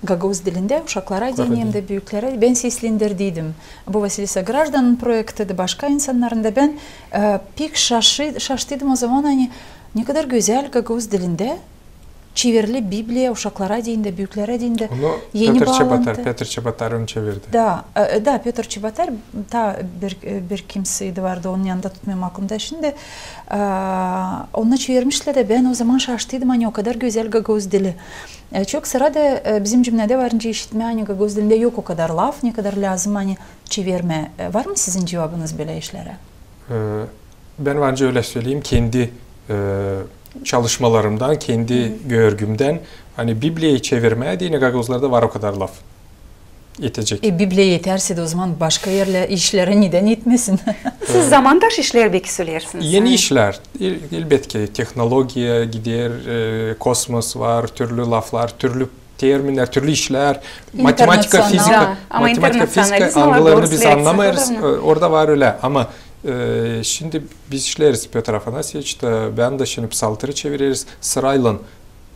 gagauz dilindä uşaklara deyni hem dä büüklerä bän seslendirdiydim. Bu Vasilisa Grajdanın proekti da, başka insannarın da. Bän, e, pek şaşı-, şaştıydım o zaman, ani Ne kadar gözäl gagauz dilindä çevirili Bibliya uşaklara deyni dä, büüklerä deyni dä. Onu eni Pötr Çebatar, baalantı. Pötr Çebatar onu çevirdi. Da, e, da, Pötr Çebatar, taa bir, e, bir kimseydi vardı, onun yanında, tutmêêrım aklımda şindi. E, onu çevirmişlär dä, bän o zaman şaştıydım, ani o kadar gözäl gagauz dili. E, çok sıra da, e, bizim cümledä var nicä işitmää, ani gagauz dilindä yok o kadar laf, ne kadar lääzım, ani çevirmää. E, var mı sizin cuvabınız bölä işlerä? E, bän var nicä ölä söleyim, kendi, e, çalışmalarımdan, kendi görgümdän, ani Bibliyayı çevirmää deyni gagauzlarda var o kadar laf. Etecek. E, Bibliya etärsä dä o zaman başka erlär, işleri nedän etmesin? Siz zamandaş işlär beki söleersiniz. Eni işlär, el-, elbetki, tehnologiya gider, e, kosmos var, türlü laflar, türlü terminnär, türlü işlär, matematika, fizika, da, ama matematika, fizika, internaţionalizm, angılarını biz annamayarız, e, orada var ölä. Ama, e, şindi biz işleriz Pötr Afanasyeviç dä, bän dä şindi Psaltırı çevireriz. Sıraylan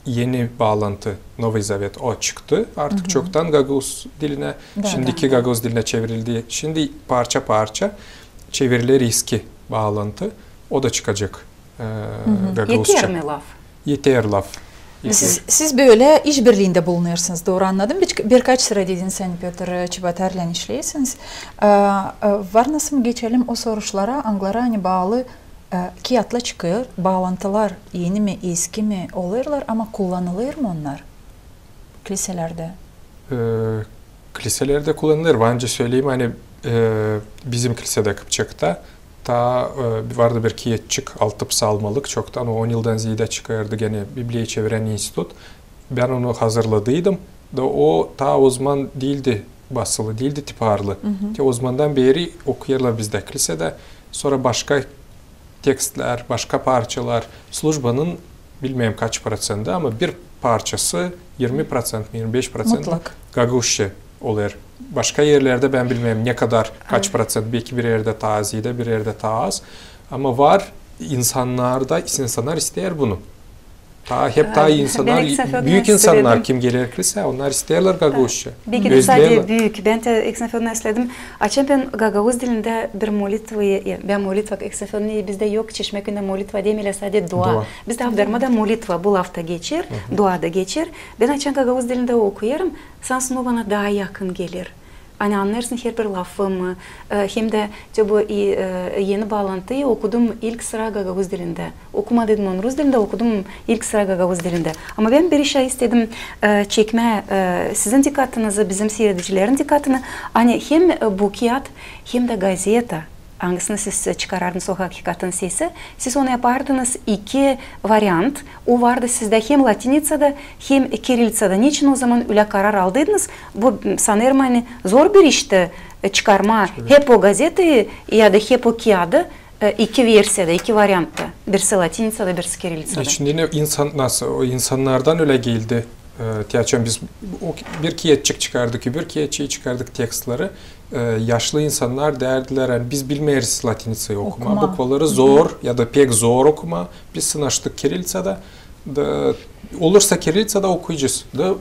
Eni baalantı, Novıy Zavet, o çıktı artık çoktan gagauz dilinä. Da, şindiki da, da. Gagauz dilinä çevirildi. Şindi parça-parça çeviriler eski baalantı, o da çıkacek, e, gagauzça. Eter mi laf? Eter laf. Siz, siz bölä işbirliindä bulunêrsınız, dooru annadım? Bir, birkaç sıra dedin sän, Pötr, Çebatarlan işleersiniz. E, e, var nasıl geçelim o soruşlara, angıları ani baalı E, kiyatlar çıkêr, baalantılar eni mi, eski mi olêrlar, ama kullanılêr mı onnar kliselerdä? E, kliselerdä kullanılêr. Var nicä söleyim, ani, e, bizim klisedä Kıpçakta taa, e, vardı bir kiyatçık, altı psalmalık, çoktan, o on yıldan zeedä çıkêrdı genä Bibliyayı çevirän institut. Bän onu hazırladıydım. Da o taa o zaman diildi basılı, diildi tiparlı. Te o zamandan beeri okuyêrlar bizdä klisedä. Sora başka tekstlär, başka parçalar. Slujbanın, bilmeerim kaç proţenti, ama bir parçası, irmi proţent mi, irmi beş proţent gagauzça olêr. Başka erlerdä bän bilmeerim ne kadar, kaç proţent, beki bir erdä taa zeedä, bir erdä taa az. Ama var insannarda, insannar isteer bunu. Taa, hep taa insannar, büük insannar, kim geler kliseya, onnar isteerlär gagauzça. Beki dä sade büük. Bän dä Eksafyoddan istedim. Açan bän gagauz dilindä bir molitvayı, e, bän molitva, Eksafyodda bizdä yok, Çeşmäküüyä molitva demeerlär, sade dua. Bizdä Avdarmada molitva bu lafta geçer, dua da geçer. Bän açan gagauz dilindä okuyêrım, sansın o bana taa yakın geler. Ani annêêrsın herbir lafımı, e, hem dä te bu, e, eni baalantıyı okudum ilk sıra gagauz dilindä. Okumadıydım onu rus dilindä, okudum ilk sıra gagauz dilindä. Ama bän bir şey istedim, e, çekmää, e, sizin dikkatınızı, bizim siiredicilerin dikkatını, ani hem, e, bu kiyat, hem dä gazeta, angısını siz, e, çıkarardınız, o Hakikatın Sesi, siz onu yapardınız iki variant. O vardı sizdä hem latinitsada, hem kirilitsada. Neçin o zaman ölä karar aldıydınız? Bu, m, sanêrım, ani zor bir işti, e, çıkarmaa hep o gazetayı ya da hep o kiyadı, e, iki versiyada, iki variantta. Birisi latinitsada, birisi kirilitsada. E, şindi ne insan, nasıl, o insannardan ölä geldi. E, te açan biz o, bir kiyatçık çıkardık, öbür kiyatçıı çıkardık, tekstleri. E, yaşlı insannar deerdilär, ani biz bilmeeriz latinitsayı okumaa. Bukvaları zor ya da pek zor okumaa. Biz sınaştık kirilitsada. Da, olursa kirilitsada okuyacez. Da,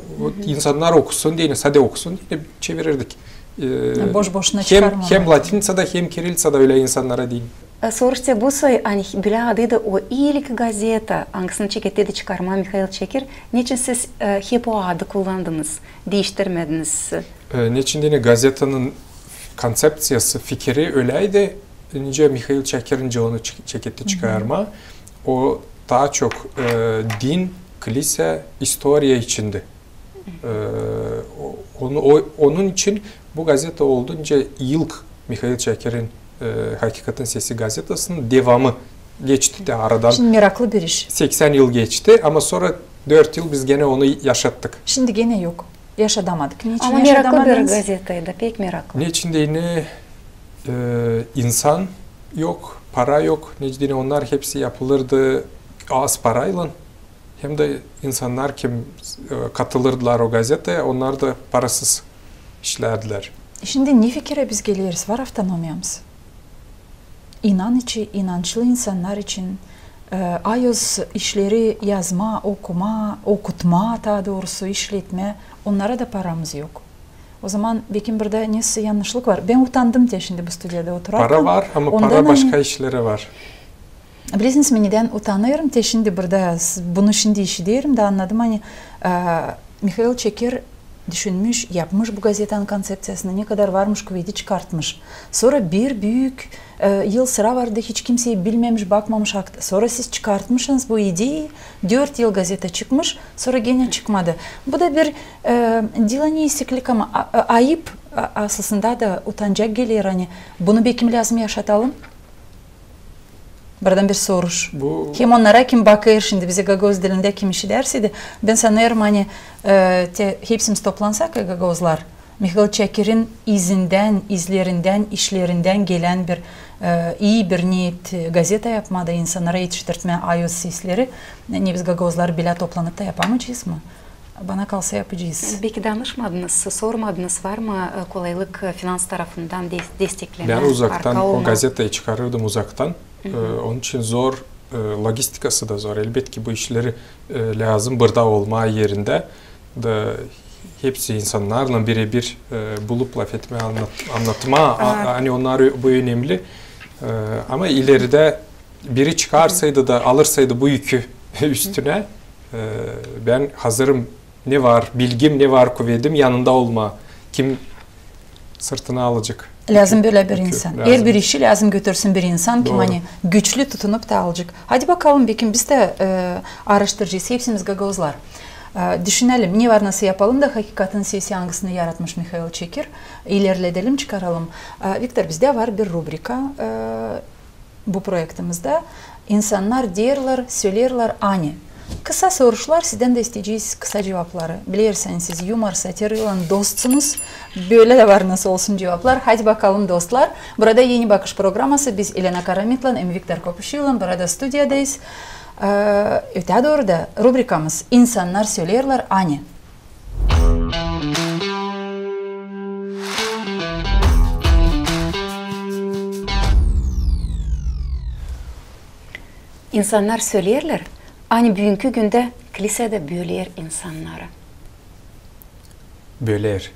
insannar okusun deyni, sade okusun deyni çevirirdik. E, boş-boşuna çıkarmamak. Hem latinitsada, hem kirilitsada ölä insannara deyni. E, soruş te bu soy, ani bölä adıydı o ilk gazeta, angısını çekettiydi çıkarmaa Mihail Çeker. Neçin siz, e, hep o adı kullandınız, diiştirmediniz? E, neçin deyni gazetanın konţepţiyası, fikiri öläydi, nicä Mihail Çeker nicä onu çe-, çeketti çıkarmaa. O taa çok, e, din, kliseya, istoriya içindi. E, o, onu, o, onun için bu gazeta oldu nicä ilk Mihail Çekerin, e, Hakikatın Sesi gazetasının devamı. Geçti dä aradan. Şindi meraklı bir iş. Seksän yıl geçti, ama sora dört yıl biz genä onu yaşattık. Şindi genä yok. Yaşadamadık. Neçin yaşadamadınız? Ama meraklı bir gazetaydı, pek meraklı. Neçin deyni, e, insan yok, para yok. Neçin deyni, onnar hepsi yapılırdı az paraylan. Hem dä insannar, kim, e, katılırdılar o gazetaya, onnar da parasız işlärdilär. Şindi ne fikirä biz geleriz? Var avtonomiyamız. İnan için, inançlı insannar için, e, ayoz işleri yazmaa, okumaa, okutmaa, taa doorusu, işletmää, onnara da paramız yok. O zaman, bekim, burada nesä yannışlık var. Bän utandım te şindi bu studiyada oturarkan. Para var, ama para başka işlerä var. Bilersiniz, mi, nedän utanêrım, te şindi burada s-, bunu şindi işiderim da annadım, ani, e, Mihail Çeker düşünmüş, yapmış bu gazetanın konţepţiyasını, ne kadar varmış kuvedi çıkartmış. Sora bir büük, e, yıl sıra vardı, hiç kimsey bilmemiş, bakmamış hakta. Sora siz çıkartmışsınız bu ideyayı, dört yıl gazeta çıkmış, sora genä çıkmadı. Bu da bir, e, diil ani eksiklik, ama a-, a-, ayıp, a-, aslında da utancak geler, ani bunu bekim lääzım yaşatalım. Buradan bir soruş. Bu hem onnara, kim bakêr şindi bizä gagauz dilindä, kim işidärseydi, bän sanêrım, ani, e, te hepsimiz toplansak, e, gagauzlar, Mihail Çekerin izindän, izlerindän, işlerindän gelän bir, e, ii bir niyet, e, gazeta yapmaa da insannara etiştirtmää ayoz sesleri, ne biz gagauzlar bilä toplanıp ta yapamayacez mı? Bana kalsa, yapacez. Beki danışmadınız, sormadınız, var mı, e, kolaylık, e, finans tarafından des-, desteklemä, arka olmaa? Bän uzaktan o gazetayı çıkarırdım uzaktan. E, onun için zor, e, logistikası da zor. Elbetki bu işleri, e, lääzım burada olmaa erindä da hepsi insannarlan birebir, e, bulup lafetmää, annat-, annatmaa, a-, ani onnar ö-, bu önemli. E, ama ileridä biri çıkarsaydı da alırsa bu yükü üstünä, e, bän hazırım, ne var bilgim, ne var kuvedim yanında olmaa. Kim sırtına alacek yükü? Lääzım bölä bir insan. Lääzım. Herbir işi lääzım götürsün bir insan, kim ani güçlü tutunup ta alacek. Hadi bakalım, bekim biz dä, e, aaraştıracez, hepsimiz gagauzlar. E, düşünelim, ne var nasıl yapalım da Hakikatin sesi, angısını yaratmış Mihail Çeker, ilerledelim, çıkaralım. E, Viktor, bizdä var bir rubrika, e, bu proektimizdä. İnsannar deerlär, söleerlär, ani. Kısa soruşlar, sizdän dä isteyecez kısa cuvapları. Bilersiniz, siz yumor, satiraylan dostsunuz. Bölä dä var nasıl olsun cuvaplar. Hadi bakalım, dostlar. Burada Eni bakış programası. Biz Elena Karamitlan hem Viktor Kopuşilan burada studiyadayız. E, ötää dooru da rubrikamız İnsannar söleerlär, ani. İnsannar söleerlär, ani büünkü gündä klisedä böler insannarı. Böler.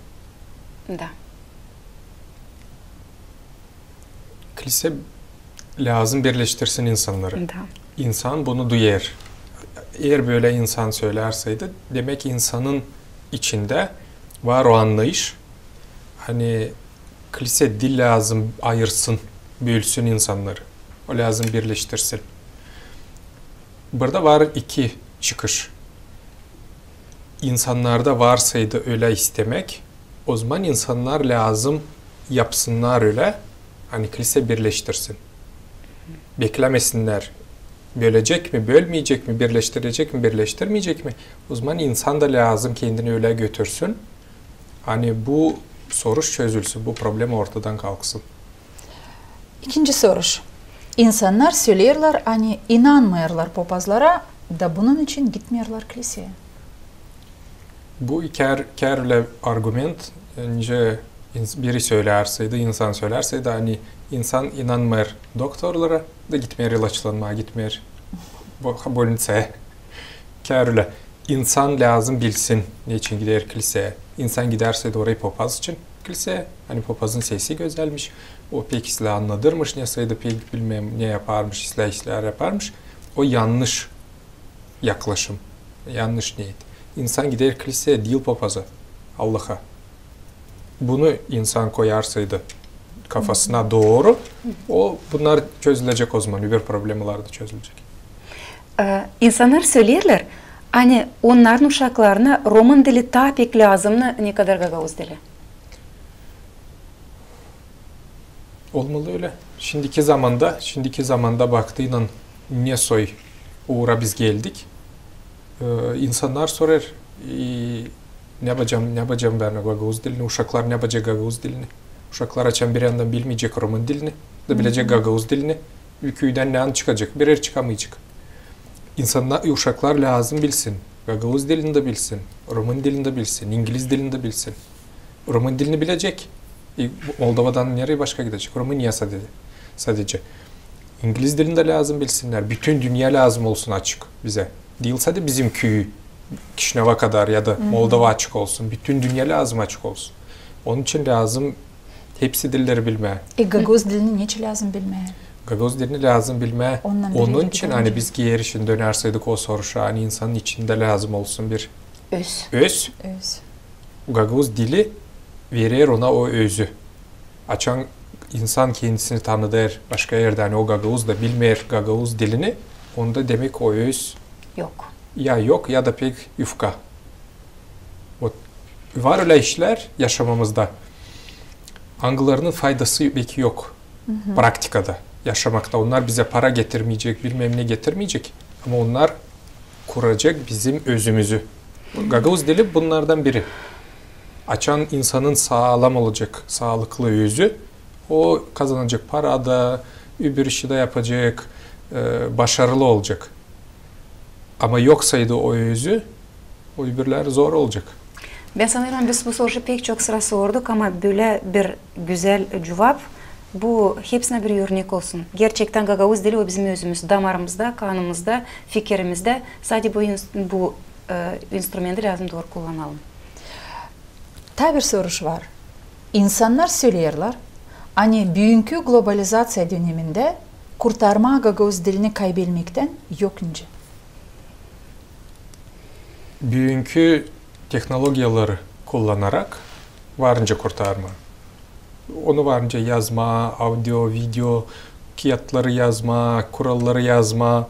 Da. Klise lääzım birleştirsin insannarı. Da. İnsan bunu duyêr. Eer bölä insan söleyärseydi, demäk, insanın içindä var o annayış, ani klise diil lääzım ayırsın, bölsün insannarı. O lääzım birleştirsin. Burada var iki çıkış. İnsannarda varsaydı ölä istemäk, ozaman insannar lääzım yapsınnar ölä, ani klise birleştirsin. Beklämesinnär, bölecek mi, bölmeyecek mi, birleştirecek mi, birleştirmeyecek mi? Ozaman insan da lääzım kendini ölä götürsün, ani bu soruş çözülsün, bu problema ortadan kalksın. İkinci soruş. İnsannar söleerlär, ani inanmêêrlar popazlara, da bunun için gitmeerlär kliseyä. Bu iki ayrı, iki ayrı argument. Öncä ins-, biri söleyärseydi, insan söleyärseydi, ani insan inanmêêr doktorlara, da gitmeer ilaçlanmaa, gitmeer bo-, bolnicaya. İki ayrı. İnsan lääzım bilsin, neçin gider kliseyä. İnsan gidärseydi orayı popaz için kliseyä, ani popazın sesi gözälmiş, o pek islää annadırmış, nesaydı pek bilmäm ne yaparmış, islää işlär yaparmış. O yannış yaklaşım, yannış niyet. İnsan gider kliseyä, diil popaza, Allaha. Bunu insan koyarsaydı kafasına dooru, o, bunnar çözülecek ozaman, öbür problemalar da çözülecek. E, insannar söleerlär, ani onnarın uşaklarına romın dili taa pek lääzımnı, nekadar gagauz dili. Olmalı ölä. Şindiki zamanda, şindiki zamanda baktıynan, ne soy uura biz geldik, e, insannar sorêr, e, ne yapacam, ne yapacam bän gagauz dilini, uşaklar ne yapacek gagauz dilini? Uşaklar açan bir yandan bilmeyecek romın dilini, da bilecek gagauz dilini, küüdän ne an çıkacek, bir er çıkamayacek. İnsannar, uşaklar lääzım bilsin, gagauz dilini dä bilsin, romın dilini dä bilsin, ingiliz dilini dä bilsin. Romın dilini bilecek. E, Moldovadan nereyi başka gidecek? Romıniya sadece. Sadece. İngiliz dilini dä lääzım bilsinnär. Bütün dünnä lääzım olsun açık bizä. Diil sade bizim küüyü, Kişinöva kadar ya da Moldova açık olsun. Bütün dünnä lääzım açık olsun. Onun için lääzım hepsi dilleri bilmää. E, gagauz dilini neçin lääzım bilmää? Gagauz dilini lääzım bilmää. Ondan bir Onun için, ani biz geeri şindi dönerseydik o soruşa, ani insanın içindä lääzım olsun bir öz. Öz. Gagauz dili verer ona o özü. Açan insan kendisini tanıdêr başka erdä, ani o gagauz da bilmeer gagauz dilini, onda demäk o öz yok. Ya yok, ya da pek yufka. Вот. Var ölä işlär yaşamamızda, angılarının faydası pek yok praktikada, yaşamakta. Onnar bizä para getirmeyecek, bilmäm ne getirmeyecek, ama onnar kuracek bizim özümüzü. Gagauz dili bunnardan biri. Açan insanın saalam olacek, saalıklı özü, o kazanacek para da, öbür işi dä yapacek, e, başarılı olacek. Ama yoksaydı o özü, o öbürlär zor olacek. Bän sanêrım, biz bu soruşu pek çok sıra sorduk, ama bölä bir gözäl cuvap, bu hepsinä bir örnek olsun. Gerçektän gagauz dili o bizim özümüz, damarımızda, kanımızda, fikirimizdä. Sade bu ins-, bu, e, instrumenti lääzım dooru kullanalım. Taa bir soruş var. İnsannar söleerlär, ani büünkü globalizaţiya dönemindä kurtarmaa gagauz dilini kaybelmektän yok nicä. Büünkü tehnologiyaları kullanarak var nicä kurtarmaa. Onu var nicä yazmaa, audio, video, kiyatları yazmaa, kuralları yazmaa.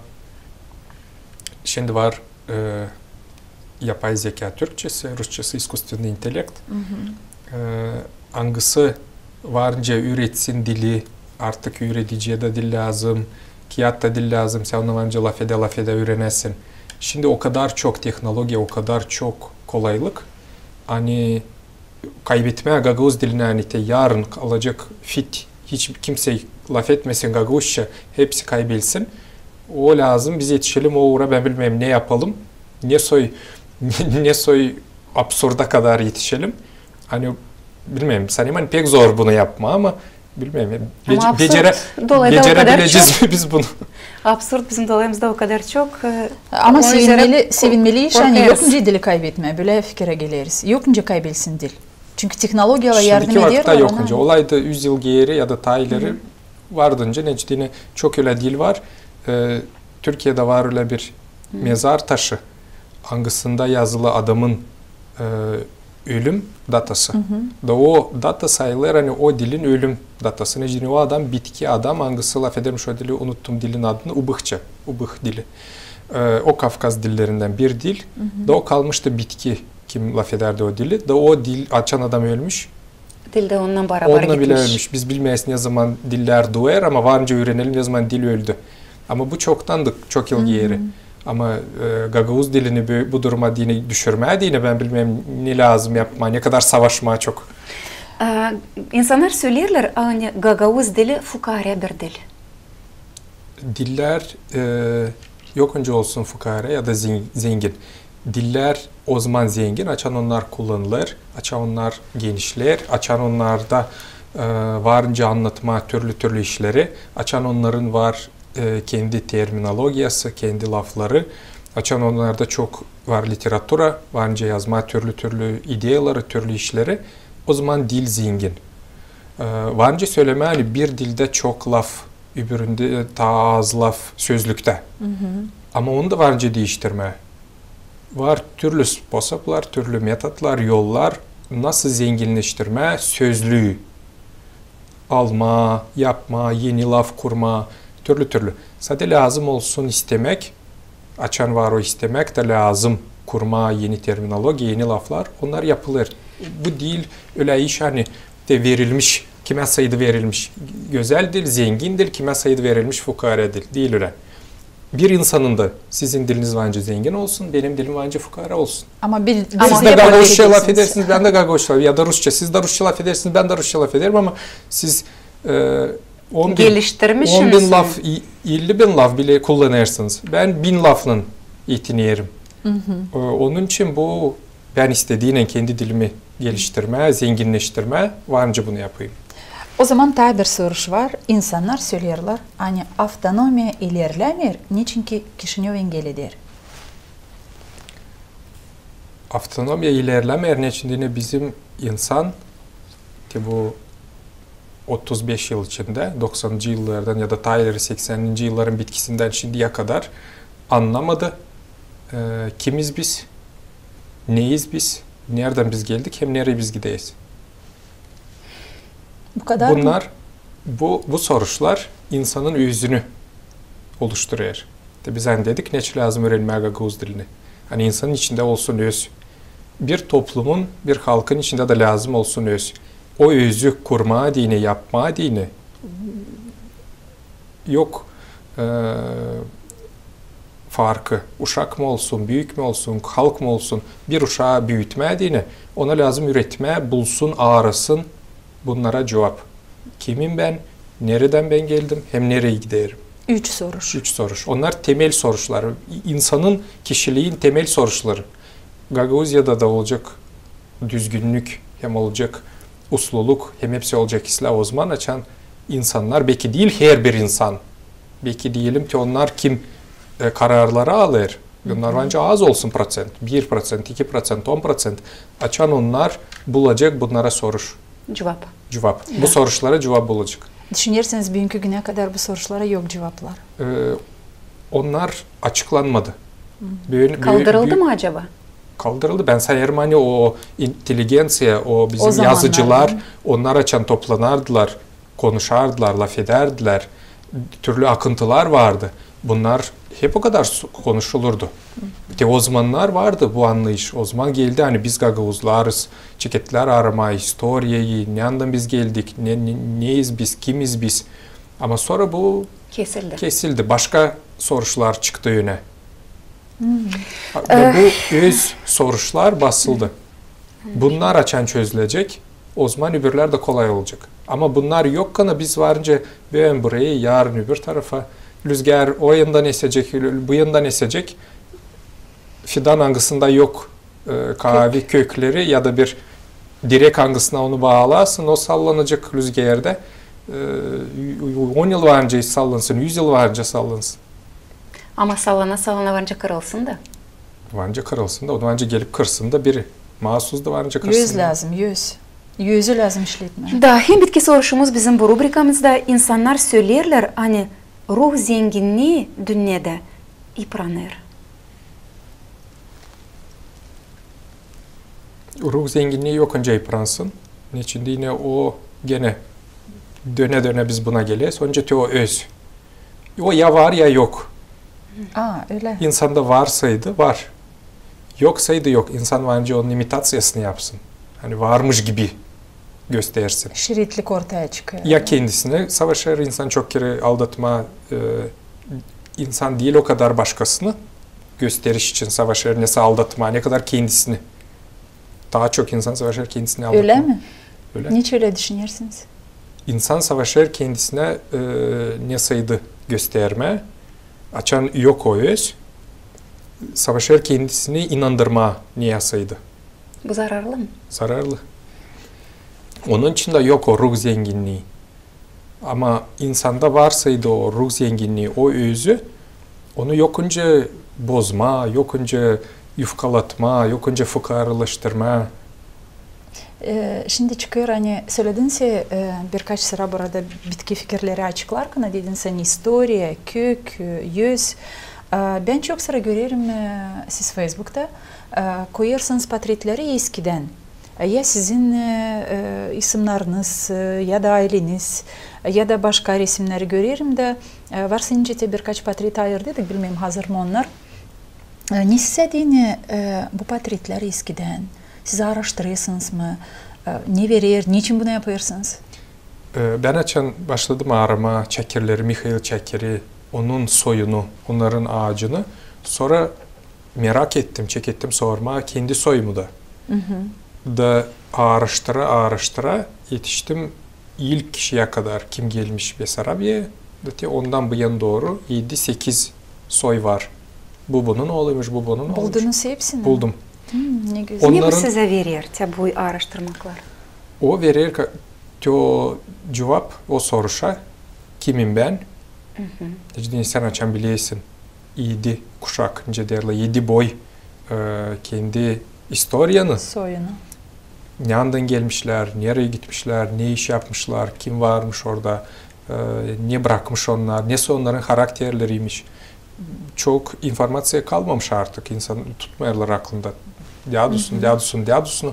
Şindi var e, yapay zekâ türkçesi, rusçası искусственный интеллект. E, angısı var nicä üüretsin dili, artık üürediciyä dä dil lääzım, kiyat ta dil lääzım, sän onunnan var nicä lafedä-lafedä üürenäsin. Şindi o kadar çok tehnologiya, o kadar çok kolaylık, ani kaybetmää gagauz dilini, ani te yarın kalacek fit, hiç kimsey lafetmesin gagauzça, hepsi kaybelsin. O lääzım biz etişelim o uura, bän bilmeerim ne yapalım, ne soy, ne soy absurda kadar etişelim. Ani bilmeerim, sanêrım, ani pek zor bunu yapmaa, ama bilmeerim, becerä-, becerebilecez mi biz bunu? Absurd bizim dolayımızda o kadar çok. Ama sevinmeli, sevinmeli iş, ani yok nicä dili kaybetmää, bölä fikirä geleriz. Yok nicä kaybelsin dil. Çünkü tehnologiyalar yardım eder. Şindiki vakıtta yok nicä. Olaydı üz yıl geeri ya da taa ileri vardı nicä, neçin deyni çok ölä dil var. E, Türkiyedä var ölä bir mezar taşı, angısında yazılı adamın, e, ölüm datası. Da o data sayılêr, ani o dilin ölüm datası. Neçin deyni o adam bitki adam, angısı lafedermiş o dili, unuttum dilin adını, ubıhça, ubıh dili. E, o Kavkaz dillerindän bir dil. Da o kalmıştı bitki, kim lafedärdi o dili. Da o dil, açan adam ölmüş, dil dä onunnan barabar gitmiş. Onunnan bilä ölmüş. Biz bilmeeriz, ne zaman dillär duêr, ama var nicä üürenelim, ne zaman dil öldü. Ama bu çoktandı, çok yıl geeri. Ama, e, gagauz dilini bu, bu duruma deyni düşürmää deyni, bän bilmeerim, ne lääzım yapmaa, ne kadar savaşmaa çok. E, insannar söleerlär, ani gagauz dili fukaarä bir dil. Dillär, e, yok nicä olsun fukaarä ya da zen-, zengin. Dillär ozaman zengin, açan onnar kullanılêr, açan onnar genişleer, açan onnarda, e, var nicä annatmaa türlü-türlü işleri, açan onnarın var, e, kendi terminologiyası, kendi lafları, açan onnarda çok var literatura, var nicä yazmaa türlü-türlü ideyaları, türlü işleri, ozaman dil zengin. E, var nicä sölemää, ani bir dildä çok laf, öbüründä taa az laf sözlüktä. Ama onu da var nicä diiştirmää. Var türlü sposaplar, türlü metotlar, yollar, nasıl zenginneştirmää sözlüü. Almaa, yapmaa, eni laf kurmaa, türlü-türlü. Sade lääzım olsun istemäk, açan var o istemäk, da lääzım kurmaa eni terminologiya, eni laflar, onnar yapılêr. Bu diil ölä iş, ani te verilmiş, kimäsaydı verilmiş gözäl dil, zengin dil, kimäsaydı verilmiş fukaarä dil. Diil ölä. Bir insanın da, sizin diliniz var nicä zengin olsun, benim dilim var nicä fukaarä olsun. Ama siz dä gagauzça lafedersiniz, bän dä gagauzça, ya da rusça, siz dä rusça lafedersiniz, bän dä rusça lafederim, ama siz, e, on bin, on bin laf, i-, elli bin laf bilä kullanêrsınız. Bän bin laflan etinerim. E, onun için bu, bän istediynän kendi dilimi geliştirmää, zenginneştirmää, var nicä bunu yapayım. Ozaman taa bir soruş var. İnsannar söleerlär, ani avtonomiya ilerlämeer, neçinki Kişinöv engel eder. Avtonomiya ilerlämeer, neçin deyni bizim insan, te bu otuz beş yıl içindä, doksanıncı yıllardan ya da taa ileri sekseninci yılların bitkisindän şindiyä kadar annamadı, e, kimiz biz, neyiz biz, neredän biz geldik hem nereyi biz gideriz. Bu kadar mı? Bunnar, bu, bu soruşlar insanın özünü oluşturêr. Te biz ani dedik, neçin lääzım üürenmää gagauz dilini. Ani insanın içindä olsun öz. Bir toplumun, bir halkın içindä dä lääzım olsun öz. O özü kurmaa deyni, yapmaa deyni yok, e, farkı. Uşak mı olsun, büük mü olsun, halk mı olsun, bir uşaa büütmää deyni, ona lääzım üüretmää, bulsun, aarasın bunnara cuvap. Kimim bän, neredän bän geldim hem nereyi giderim? Üç soruş. Üç soruş. Onnar temel soruşlar. İ-, insanın, kişiliin temel soruşları. Gagauziyada da olacek düzgünnük, hem olacek usluluk, hem hepsi olacek islää o zaman, açan insannar, beki diil herbir insan, beki deyelim ki onnar, kim, e, kararları alêr, onnar bence az olsun proţent, bir proţent, iki proţent, on proţent, açan onnar bulacek bunnara soruş. Cuvap. Cuvap. Bu soruşlara cuvap bulacek. Düşünersiniz, büünkü günä kadar bu soruşlara yok cuvaplar. E, onnar açıklanmadı. Büünkü, bü-, Kaldırıldı bü- mı acaba? Kaldırıldı. Bän sanêrım, ani o inteligenţiya, o bizim yazıcılar, onnar açan toplanardılar, konuşardılar, lafedärdilär, türlü akıntılar vardı. Bunnar hep o kadar su-, konuşulurdu. Te o zamannar vardı bu annayış. O zaman geldi, ani biz gagauzlarız, çekettär aramaa istoriyayı, neredän biz geldik, ne, ne, neyiz biz, kimiz biz. Ama sora bu kesildi. Başka soruşlar çıktı önä. Ve bu öz soruşlar basıldı. Bunnar açan çözülecek, o zaman öbürlär dä kolay olacek. Ama bunnar yokkana biz varınca bön burayı, yarın öbür tarafa, lüzgär o yandan esecek, bu yandan esecek, fidan angısında yok, e, kaavi kökleri ya da bir direk angısına onu baalasın, o sallanacek lüzgärda. E, on yıl varınca sallansın, üz yıl varınca sallansın. Ama sallana-sallana varınca kırılsın da. Varınca kırılsın da, onu varınca gelip kırsın da biri. Maasuz da varınca kırsın da. Öz lääzım, öz. Özü lääzım işletmää. Da, hem bitki soruşumuz bizim bu rubrikamızda. İnsannar söleerlär, ani ruh zenginnii dünnedä ipranêr. Ruh zenginnii yok, onca ipransın. Neçin deyni o genä dönä-dönä biz buna geleriz. Onca te o öz. O ya var, ya yok. A, ölä. İnsanda varsaydı, var. Yoksaydı, yok. İnsan varınca onun imitaţiyasını yapsın. Ani varmış gibi göstersin. Şiritlik ortaya çıkêr. Ya kendisini savaşêr insan, çok kerä aldatmaa, e, insan diil, o kadar başkasını gösteriş için savaşêr, nesoy aldatmaa, ne kadar kendisini. Taa çok insan savaşêr kendisini aldatmaa. Ölä mi? Ölä. Niçin ölä düşünersiniz? İnsan savaşêr kendisinä, e, nesoydu göstermää. Açan yok o öz, savaşêr kendisini inandırmaa nesoydu. Bu zararlı mı? Zararlı. Onun için dä yok o ruh zenginnii. Ama insanda varsaydı o ruh zenginnii, o özü, onu yok onca bozmaa, yok onca yufkalatmaa, yok onca fukaaralaştırmaa. E, şindi çıkêr, ani söledin sä, e, birkaç sıra burada bitki fikirleri açıklarkan, dedin sä, ani istoriya, kök, e, öz. E, bän çok sıra görerim, e, siz Feysbukta, e, koyêrsınız portretleri eskidän. E, ya sizin, e, e, isimnarınız, e, ya da ayleniz, e, ya da başka resimneri görerim dä, e, var sizin için te birkaç portret ayırdıydık, bilmeerim, hazır mı onnar. E, ne sizä deyni, e, bu portretlär eskidän? Siz aaraştırêrsınız mı? E, ne verer, neçin bunu yapêrsınız? E, bän açan başladım aaramaa Çakirleri, Mihail Çakiri, onun soyunu, onnarın aacını, sora merak ettim, çekettim sormaa kendi soyumu da. Da aaraştıra-aaraştıra etiştim ilk kişiyä kadar, kim gelmiş Besarabiyaya, da te ondan bu yana dooru edi-sekiz soy var. Bu bunun ooluymuş, bu bunun ooluymuş. Buldunuz hepsini? Buldum. Hmm, ne gözäl. Ne bu Onnarın sizä verer, te bu aaraştırmaklar? O verer ka-, te o cuvap o soruşa, kimim bän? Neçin deyni sän açan bilersin edi kuşak, nicä deerlär, edi boy, e, kendi istoriyanı. Soyunu. neredan gelmişlär, nereye gitmişlär, ne iş yapmışlar, kim varmış orada, e, ne brakmış onnar, nesoy onnarın harakterleriymiş. Çok informaţiya kalmamış artık, insan tutmêêrlar aklında. Dädusun, dädusun, dädusunu.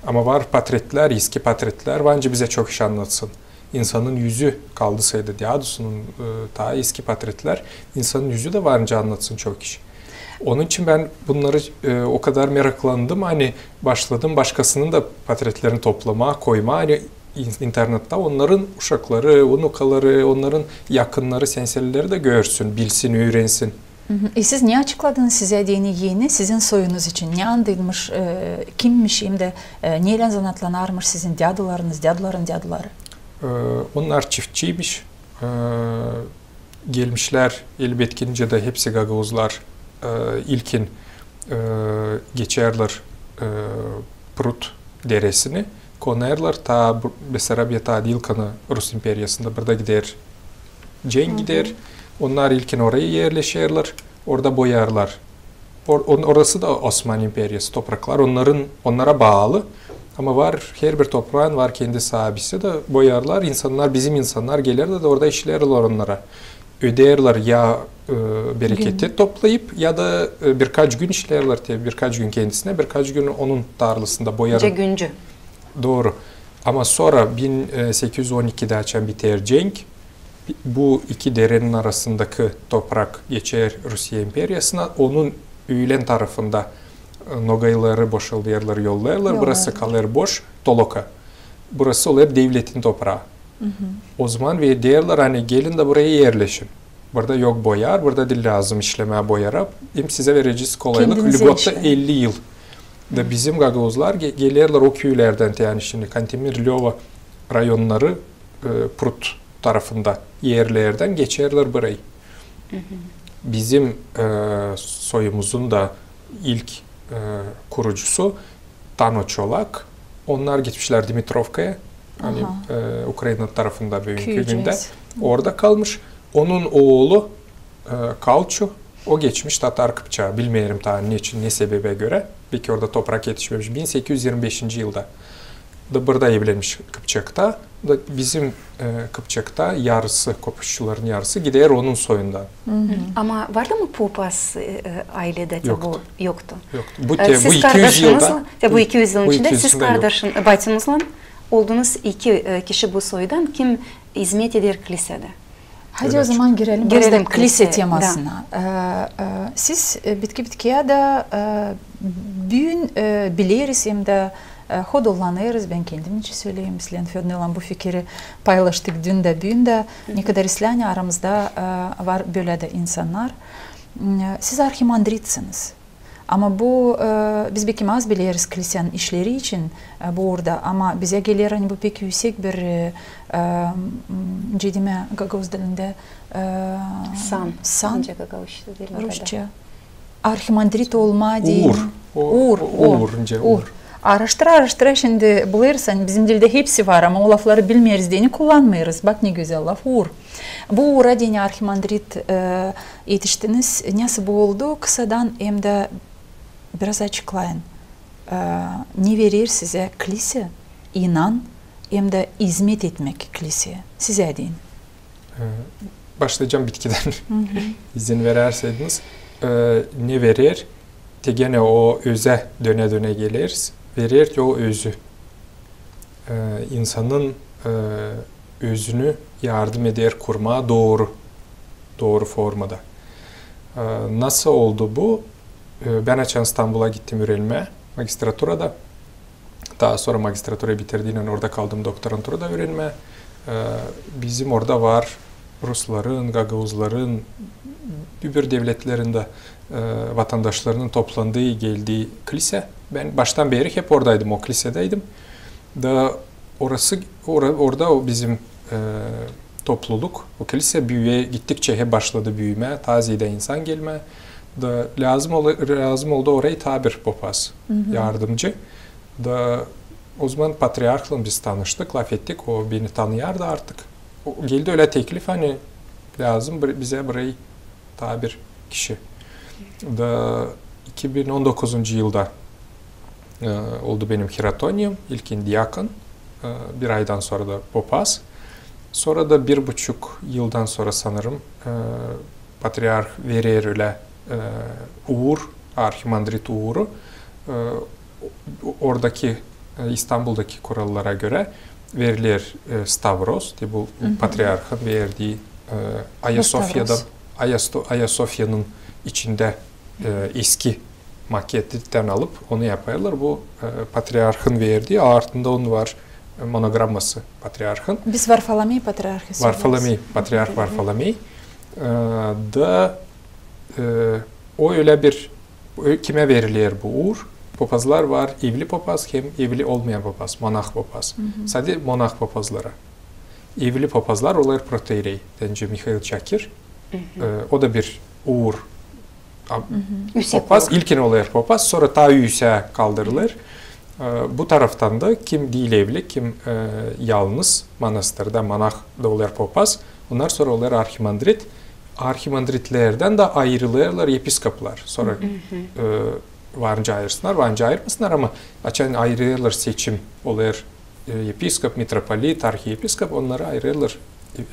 Ama var potretlär, eski potretlär, var nicä bizä çok iş annatsın. İnsanın üzü kaldı saydı dädusunun, e, taa eski potretlär, insanın üzü dä var nicä annatsın çok iş. Onun için bän bunnarı, e, o kadar meraklandım, ani başladım başkasının da potretlerini toplamaa, koymaa, ani in-, internettä onnarın uşakları, unukaları, onnarın yakınnarı, senseleri dä görsün, bilsin, üürensin. E, siz ne açıkladınız sizä deyni eni, sizin soyunuz için? Ne andıymış, e, kimmiş, hem dä, e, neylän zanaatlanarmış sizin dädularınız, däduların däduları? E, onnar çiftçiymiş. E, gelmişlär, elbetki, nicä dä hepsi gagauzlar, e, ilkin, e, geçärlär, e, Prut deresini, konêrlar, taa bu-, Besarabiya taa diil kana Rus imperiyasında, burada gider, cenk gider. Onnar ilkin orayı erleşerlär, orada boyarlar. Or-, on-, orası da Osman imperiyası topraklar, onnarın, onnara baalı. Ama var, herbir topraın var kendi saabisi dä, boyarlar, insannar, bizim insannar gelärlär dä orada işlärlär onnara. Öderlär ya, e, bereketi toplayıp, ya da, e, birkaç gün işlärlär, te, birkaç gün kendisinä, birkaç gün onun tarlasında boyarın. Nicä güncü. Dooru. Ama sora bin sekiz üz on ikidä açan biter cenk, bu iki derenin arasındakı toprak geçer Rusiya imperiyasına, onun üülen tarafında, e, nogayları boşaldêrlar, yollêêrlar, burası kalêr boş, Toloka. Burası olêr devletin topraa. O zaman deyärlär, ani gelin dä buraya erleşin. Burada yok boyar, burada diil lääzım işlemää boyara. Hem sizä verecez kolaylık, lügota elli yıl. Da bizim gagauzlar ge-, gelärlär o küülerdän, te, ani şindi Kantemir, Löva rayonnarı, e, Prut tarafında erlerdän geçärlär burayı. Bizim, e, soyumuzun da ilk, e, kurucusu Tano Çolak. Onnar gitmişlär Dimitrovkaya, ani, e, Ukraina tarafında büünkü gündä. Orada kalmış. Onun oolu, e, Kalçu, o geçmiş tatar Kıpçaa. Bilmeerim taa neçin, ne sebebä görä. Beki orada toprak etişmemiş. Bin sekiz üz irmi beşinci yılda da burada evlenmiş Kıpçakta. Da bizim, e, Kıpçakta yarısı, Kopuşçuların yarısı gider onun soyundan. Ama vardı mı popaz, e, e, ayledä? Yoktu. Yoktu. Yoktu. Bu, e, te, bu iki üz yılda, te, bu iki üz yılın içindä siz kardaşın, e, batınızlan oldunuz iki, e, kişi bu soydan, kim izmet eder klisedä. Hadi o zaman girelim biraz da klise temasına. E, e, siz, e, bitki bitkiyä dä, e, büün, e, bileriz hem dä, e, hodollanêrız, bän kendim için söleyim, biz Lenfedonlan bu fikiri paylaştık düün dä, büün dä, ne kadar islää, ani aramızda, e, var bölä dä insannar. M, e, siz arhimandritsiniz. Ama bu, e, biz beki az bileriz klisenin işleri için, e, bu uurda, ama bizä geler, ani bu pek üüsek bir, e, e, m, nicä demää gagauz dilindä, e, san. San. Nicä gagauzça, rusça. Arhimandrit olmaa deyni. Uur. Uur. Uur. Araştıra-araştıra şindi bulêrız, ani bizim dildä hepsi var, ama o lafları bilmeeriz deyni, kullanmêêrız. Bak, ne gözäl laf, uur. Bu uura deyni arhimandrit, e, etiştiniz. Nasıl bu oldu? Kısadan hem dä biraz açıklayın. E, ne verer sizä klise, inan, hem dä izmet etmäk kliseyä? Sizä deyni. E, başlayacam bitkidän. İzin vererseydiniz. E, ne verer? Te genä o özä dönä-dönä geleriz. Verer te o özü. E, insanın, e, özünü yardım eder kurmaa dooru, dooru formada. E, nasıl oldu bu? E, bän açan İstanbula gittim üürenmää magistraturada. Taa sora magistraturayı bitirdiynän orada kaldım doktoranturada üürenmää. E, bizim orada var rusların, gagauzların, öbür devletlerin dä, e, vatandaşlarının toplandıı, geldii klise. Bän baştan beeri hep oradaydım, o klisedäydim. Da orası, ora-, orada o bizim, e, topluluk, o klise büüye, gittikçä hep başladı büümää, taa zeedä insan gelmää. Da lääzım ol-, lääzım oldu orayı taa bir popaz, yardımcı. Da o zaman patriarhlan biz tanıştık, lafettik, o beni tanıyardı artık. O, geldi ölä teklif, ani lääzım bir, bizä burayı taa bir kişi. Da iki bin on dokuzuncu yılda E, oldu benim hirotoniyam, ilkin diakon, e, bir aydan sora da popaz. Sora da bir buçuk yıldan sora sanırım, e, patriarh verer ölä, e, uur, arhimandrit uuru. E, o-, oradakı, e, İstanbuldakı kurallara görä veriler, e, stavros, te bu patriarhın verdii, e, Ayasofyadan, Ayasto-, Ayasofyanın içindä, e, eski makettän alıp onu yapêrlar. Bu, e, patriarhın verdii, altında onun var, e, monogramması patriarhın. Biz Varfolomey patriarhı Varfolomey, patriarh Varfolomey. E, da, e, o ölä bir, ö-, kimä veriler bu uur? Popazlar var, evli popaz hem evli olmayan popaz, monah popaz. Sade monah popazlara. Evli popazlar olêr protoierey, deyni Mihail Çakir. E, o da bir uur. Üse popaz, ilkin olêr popaz, sora taa üsä kaldırılêr. E, bu taraftan da kim diil evli, kim, e, yalnız manastırda, monah da olêr popaz, onnar sora olêr arhimandrit. Arhimandritlerdän dä ayırılêrlar episkoplar. Sora, e, var nicä ayırsınnar, var nicä ayırmasınnar, ama açan ayırêrlar, seçim olêr, e, episkop, mitropolit, arhiepiskop, onnarı ayırêrlar,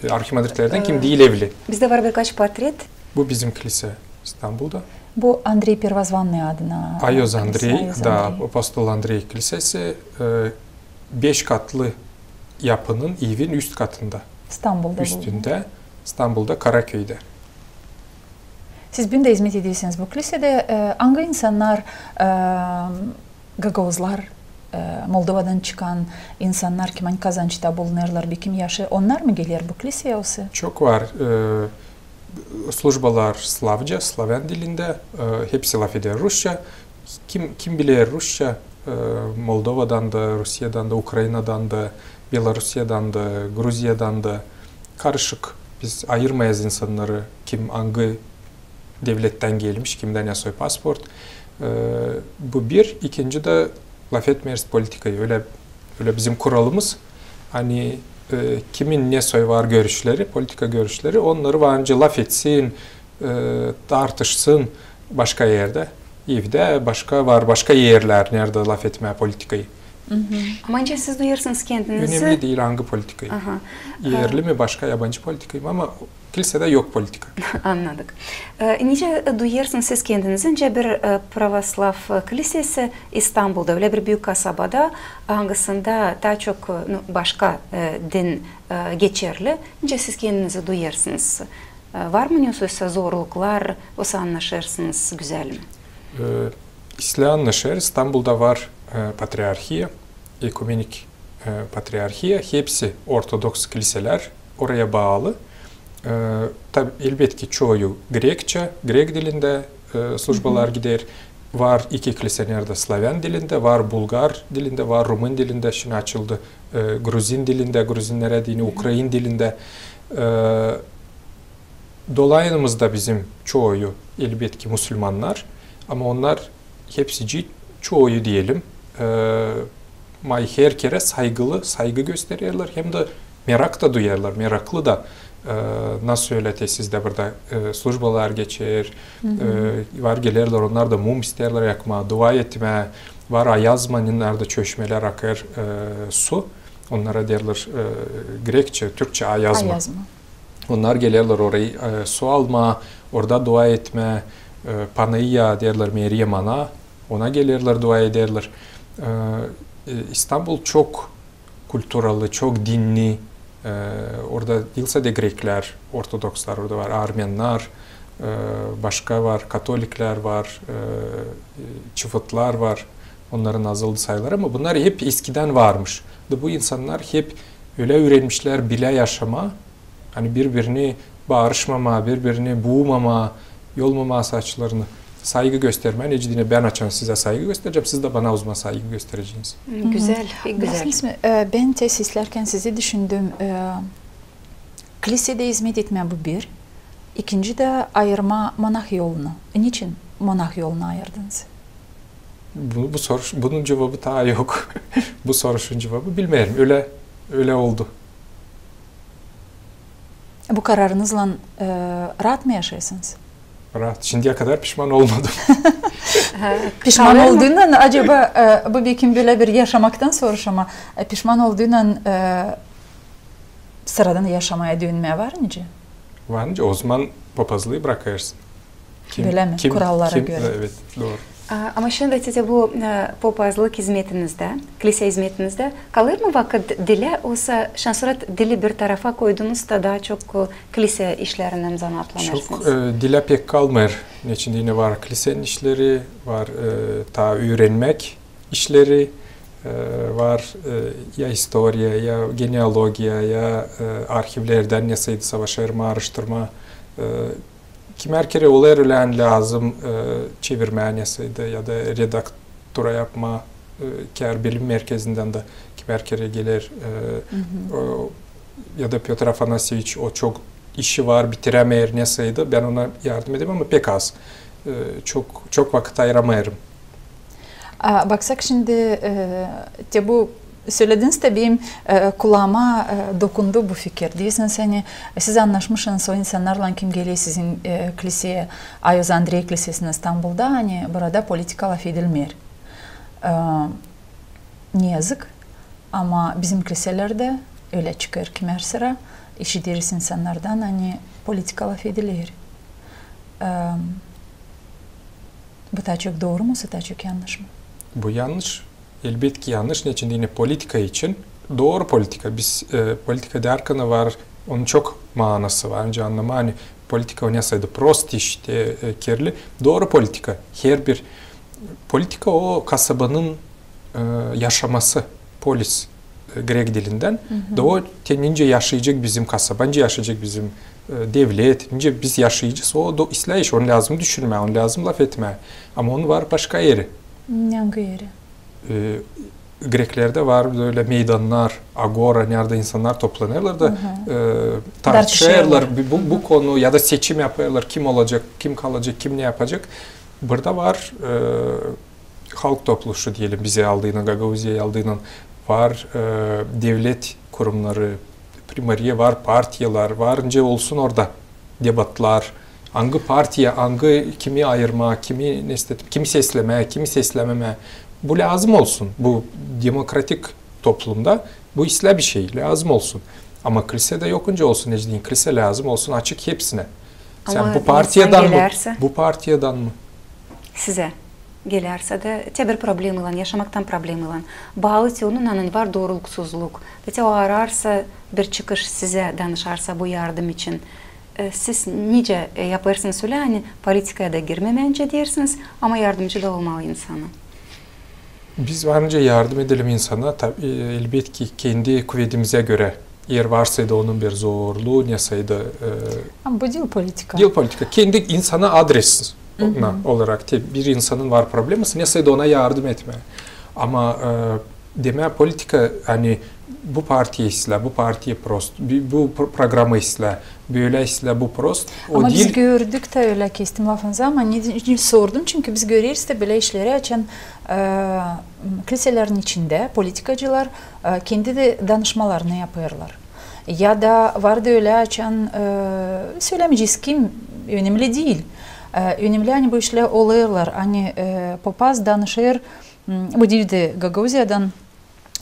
e, arhimandritlerdän kim diil evli. Bizdä var birkaç portret. Bu bizim klisä İstanbulda. Bu Andrey Pervozvannıy adına, e, Ayoz Andrey, da, Apostol Andrey klisesi, e, beş katlı yapının, evin üst katında. İstanbulda bu. Üstündä, İstanbulda, Karaköy'dä. Siz büün dä izmet edersiniz bu klisedä. E, angı insannar, e, gagauzlar, e, Moldovadan çıkan insannar, kim ani kazançta bulunêrlar, bir kim yaşı, onnar mı geler bu klisedä? Çok var. E, slujbalar slavca, slavän dilindä, e, hepsi lafeder rusça. Kim, kim biler rusça, e, Moldovadan da, Rusiyadan da, Ukrainadan da, Belorusiyadan da, Gruziyadan da, karışık. Biz ayırmêêrız insannarı, kim angı devlettän gelmiş, kimdä ne soy pasport. E, bu bir. İkinci dä, lafetmeeriz politikayı. Ölä, ölä bizim kuralımız. Ani, e, kimin ne soy var görüşleri, politika görüşleri, onnarı var nicä lafetsin, e, tartışsın başka erdä. Evdä başka var, başka erlär, neredä lafetmää politikayı. Ama nicä siz duyêrsınız kendinizi? Önemli diil angı politikayı. Aha. Erli mi, başka, yabancı politikayı mı, ama klisedä yok politika. Annadık. E, nicä duyêrsınız siz kendinizi, nicä bir, e, pravoslav, e, klisesi İstanbulda, ölä bir büük kasabada, angısında taa çok, e, nu, başka, e, din, e, geçerli. Nicä siz kendinizi duyêrsınız? E, var mı nesoy zorluklar, osa annaşêrsınız gözäl mi? E, islää annaşêr, İstanbulda var, e, patriarhiya, ekumenik, e, patriarhiya, hepsi ortodoks kliselär oraya baalı. E, tabi, elbetki, çoyu grekçä, grek dilindä, e, slujbalar gider. Var iki klisä, neredä slavän dilindä, var bulgar dilindä, var rumın dilindä, şindi açıldı, e, gruzin dilindä, gruzinnerä deyni ukrain dilindä. E, dolayımızda bizim çoyu, elbetki, musulmannar, ama onnar hepsicii, çoyu deyelim, e, may her kerä saygılı, saygı göstererlär, hem dä merak da duyêrlar, meraklı da, e, nasıl ölä te sizdä burada, e, slujbalar geçer, e, var gelerlär, onnar da mum isteerlär yakmaa, dua etmää, var ayazma, neredä çeşmelär akêr, e, su, onnara derlär, e, grekçä, türkçä ayazma. Ayazma. Onnar gelerlär orayı, e, su almaa, orada dua etmää, e, Panaia derlär, Meriyem Ana, ona gelerlär, dua ederlär. E, e, İstanbul çok kulturalı, çok dinni. E, orada diil sade greklär, ortodokslar, orada var armennar, e, başka var, katoliklär var, e, çıfıtlar var. Onnarın azaldı sayıları, ama bunnar hep eskidän varmış. Da bu insannar hep ölä üürenmişlär bilä yaşamaa, ani biri-birini baarışmamaa, biri-birini buumamaa, yolmamaa saçlarını, saygı göstermää. Neçin deyni, bän açan sizä saygı gösterecäm, siz dä bana o zaman saygı göstereceniz. Gözäl, pek gözäl. Bilersiniz mi, e, bän te seslärkän sizi düşündüm, e, klisedä izmet etmää, bu bir. İkinci dä ayırmaa monah yolunu. Neçin monah yolunu ayırdınız? Bu, bu soruş, bunun cuvabı taa yok. Bu soruşun cuvabı bilmeerim. Ölä, ölä oldu. Bu kararınızlan, e, raat mı yaşêêrsınız? Raat. Şindiyä kadar pişman olmadım. Pişman olduunnan, acaba, e, bu bekim bölä bir yaşamaktan soruş, ama, e, pişman olduunnan, e, sıradan yaşamaya dönmää var nicä? Var nicä, ozaman popazlıı brakêrsın. Kim, bölä mi? Kim, kurallara görä. Evet, dooru. A, ama şindi, tete, bu, e, popazlık izmetinizdä, klisä izmetinizdä kalêr mı vakıt dilä, osa şansora dili bir tarafa koydunuz da taa çok, e, klisä işlerindän zanaatlanêrsınız? Çok, e, dilä pek kalmêêr. Neçin deyni var klisenin işleri, var, e, taa üürenmäk işleri, e, var, e, ya istoriya, ya genealogiya, ya, e, arhivlerdän nesä savaşêrım aaraştırmaa, e, kimär kerä olêr ölä, ani lääzım, e, çevirmää nesä ya da redaktura yapmaa, e, kär bilim merkezindän dä kimär kerä geler, e, o, ya da Pötr Afanasyeviç, o çok işi var, bitirämeer nesä, bän ona yardım ederim, ama pek az. E, çok, çok vakıt ayıramêêrım. A, baksak şindi, e, te bu sölediniz dä, benim, e, kulaama, e, dokundu bu fikir. Deersiniz, ani siz annaşmışsınız o insannarlan, kim geler sizin, e, kliseyä, Ayoz Andrey klisesinä İstanbulda, ani burada politika lafedilmeer. E, ne yazık, ama bizim kliselerdä ölä çıkêr kimär sıra, işideriz insannardan, ani politika lafediler. E, bu taa çok dooru mu, osa taa çok yannış mı? Bu yannış. Elbetki yannış, neçin deyni politika için dooru politika. Biz, e, politika därkän var, onun çok maanası var. Öncä annamaa, ani politika o nesä prost iş, te, e, kirli. Dooru politika. Herbir politika o kasabanın, e, yaşaması, polis, e, grek dilindän. Da o te nicä yaşayacek bizim kasaba, nicä yaşayacek bizim, e, devlet, nicä biz yaşayacez, o da islää iş, onu lääzım düşünmää, onu lääzım lafetmää. Ama onun var başka eri. Angı eri? E, Greklerdä var bölä meydannar, agora, neredä insannar toplanêrlar da, e, tartışêrlar bu, bu konu ya da seçim yapêrlar, kim olacek, kim kalacek, kim ne yapacek. Burada var, e, halk topluşu deyelim, bizi aldıynan, Gagauziyayı aldıynan, var, e, devlet kurumnarı, primariya, var partiyalar, var nicä olsun orada debatlar, angı partiya, angı, kimi ayırmaa, kimi, nesä, kimi seslemää, kimi seslememää. Bu lääzım olsun. Bu demokratik toplumda bu islää bir şey, lääzım olsun. Ama klisedä yok nicä olsun, neçin deyni klisä lääzım olsun açık hepsinä. Sän bu partiyadan mı? Bu partiyadan mı? Sizä gelärsä dä, te bir problemaylan, yaşamaktan problemaylan baalı, te onunnan var dooruluksuzluk, da te o aararsa bir çıkış, sizä danışarsa bu yardım için, e, siz nicä, e, yapêrsınız ölä, ani politikaya da girmemää nicä deersiniz, ama yardımcı da olmalı insana? Biz var nicä yardım edelim insana, tab-, e, elbetki, kendi kuvedimizä görä. Eer varsa da onun bir zorluu, nesä da, e, ama bu diil politika. Diil politika. Kendi insana adres olarak, te, bir insanın var probleması, nesä da ona yardım etmää. Ama, e, demää politika, ani bu partiya islää, bu partiya prost, bu, bu pro-, programa islää, bölä islää, bu prost. O diil. Ama biz gördük dä ölä, kestim lafınızı, ama ne, ne sordum, çünkü biz göreriz dä bölä işleri, açan, e, kliselerin içindä politikacılar, e, kendi dä danışmalarını yapêrlar. Ya da var da ölä, açan, e, sölämeyecez kim, önemli diil. E, önemli, ani bu işlär olêrlar, ani, e, popaz danışêr, m, bu diil dä Gagauziyadan,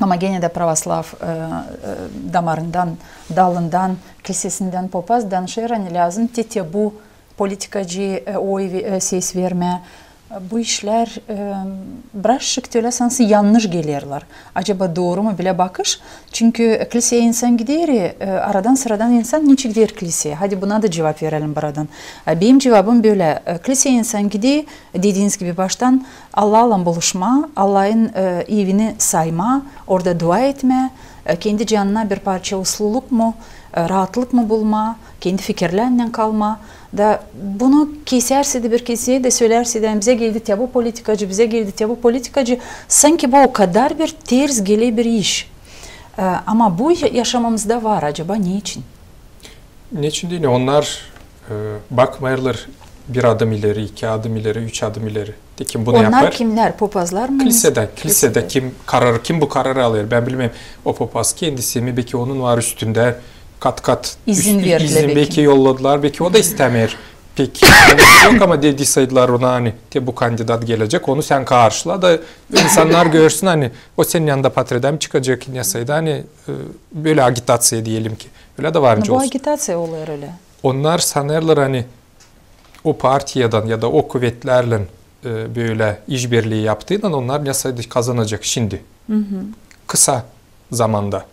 ama genä dä pravoslav, e, e, damarından, dalından, klisesindän popaz danışêr, ani lääzım te, te bu politikacı, e, oy ve-, e, ses vermää. E, bu işlär, e, birazçık ölä sansı yannış gelerlär. Acaba dooru mu bölä bakış? Çünkü kliseyä insan gider, e, aradan-sıradan insan niçin gider kliseyä? Hadi buna da cuvap verelim buradan. E, benim cuvabım bölä. E, kliseyä insan gider, dediiniz gibi baştan, Allahlan buluşmaa, Allahın, e, evini saymaa, orada dua etmää, e, kendi canına bir parça usluluk mu, e, raatlık mı bulmaa, kendi fikirlerindän kalmaa. Da bunu kesersä dä, bir kesä dä sölärsä dä, ani bizä geldi te bu politikacı, bizä geldi te bu politikacı, sanki bu o kadar bir ters geler bir iş. E, ama bu ya-, yaşamamızda var, acaba neçin? Neçin deyni, onnar, e, bakmêêrlar bir adım ileri, iki adım ileri, üç adım ileri. Te kim bunu yapêr? Onnar kimlär? Popazlar mı? Klisedä, klisedä kim kararı, kim bu kararı alêr? Bän bilmeerim. O popaz kendisi mi, beki onun var üstündä kat-kat izin, izin beki yolladılar, beki o da istämeer. pek algısı yok, ama dediseydiler ona, ani te bu kandidat gelecek, onu sän karşıla da insannar görsün, ani o senin yanında portredän çıkacek, nesä da, ani e, bölä agitaţiya deyelim ki. Ölä dä var nicä olsun. Bu agitaţiya olêr ölä. Onnar sanêrlar, ani o partiyadan ya da o kuvetlärlän e, bölä işbirlii yaptıynan onnar nesä da kazanacek şindi. Kısa zamanda.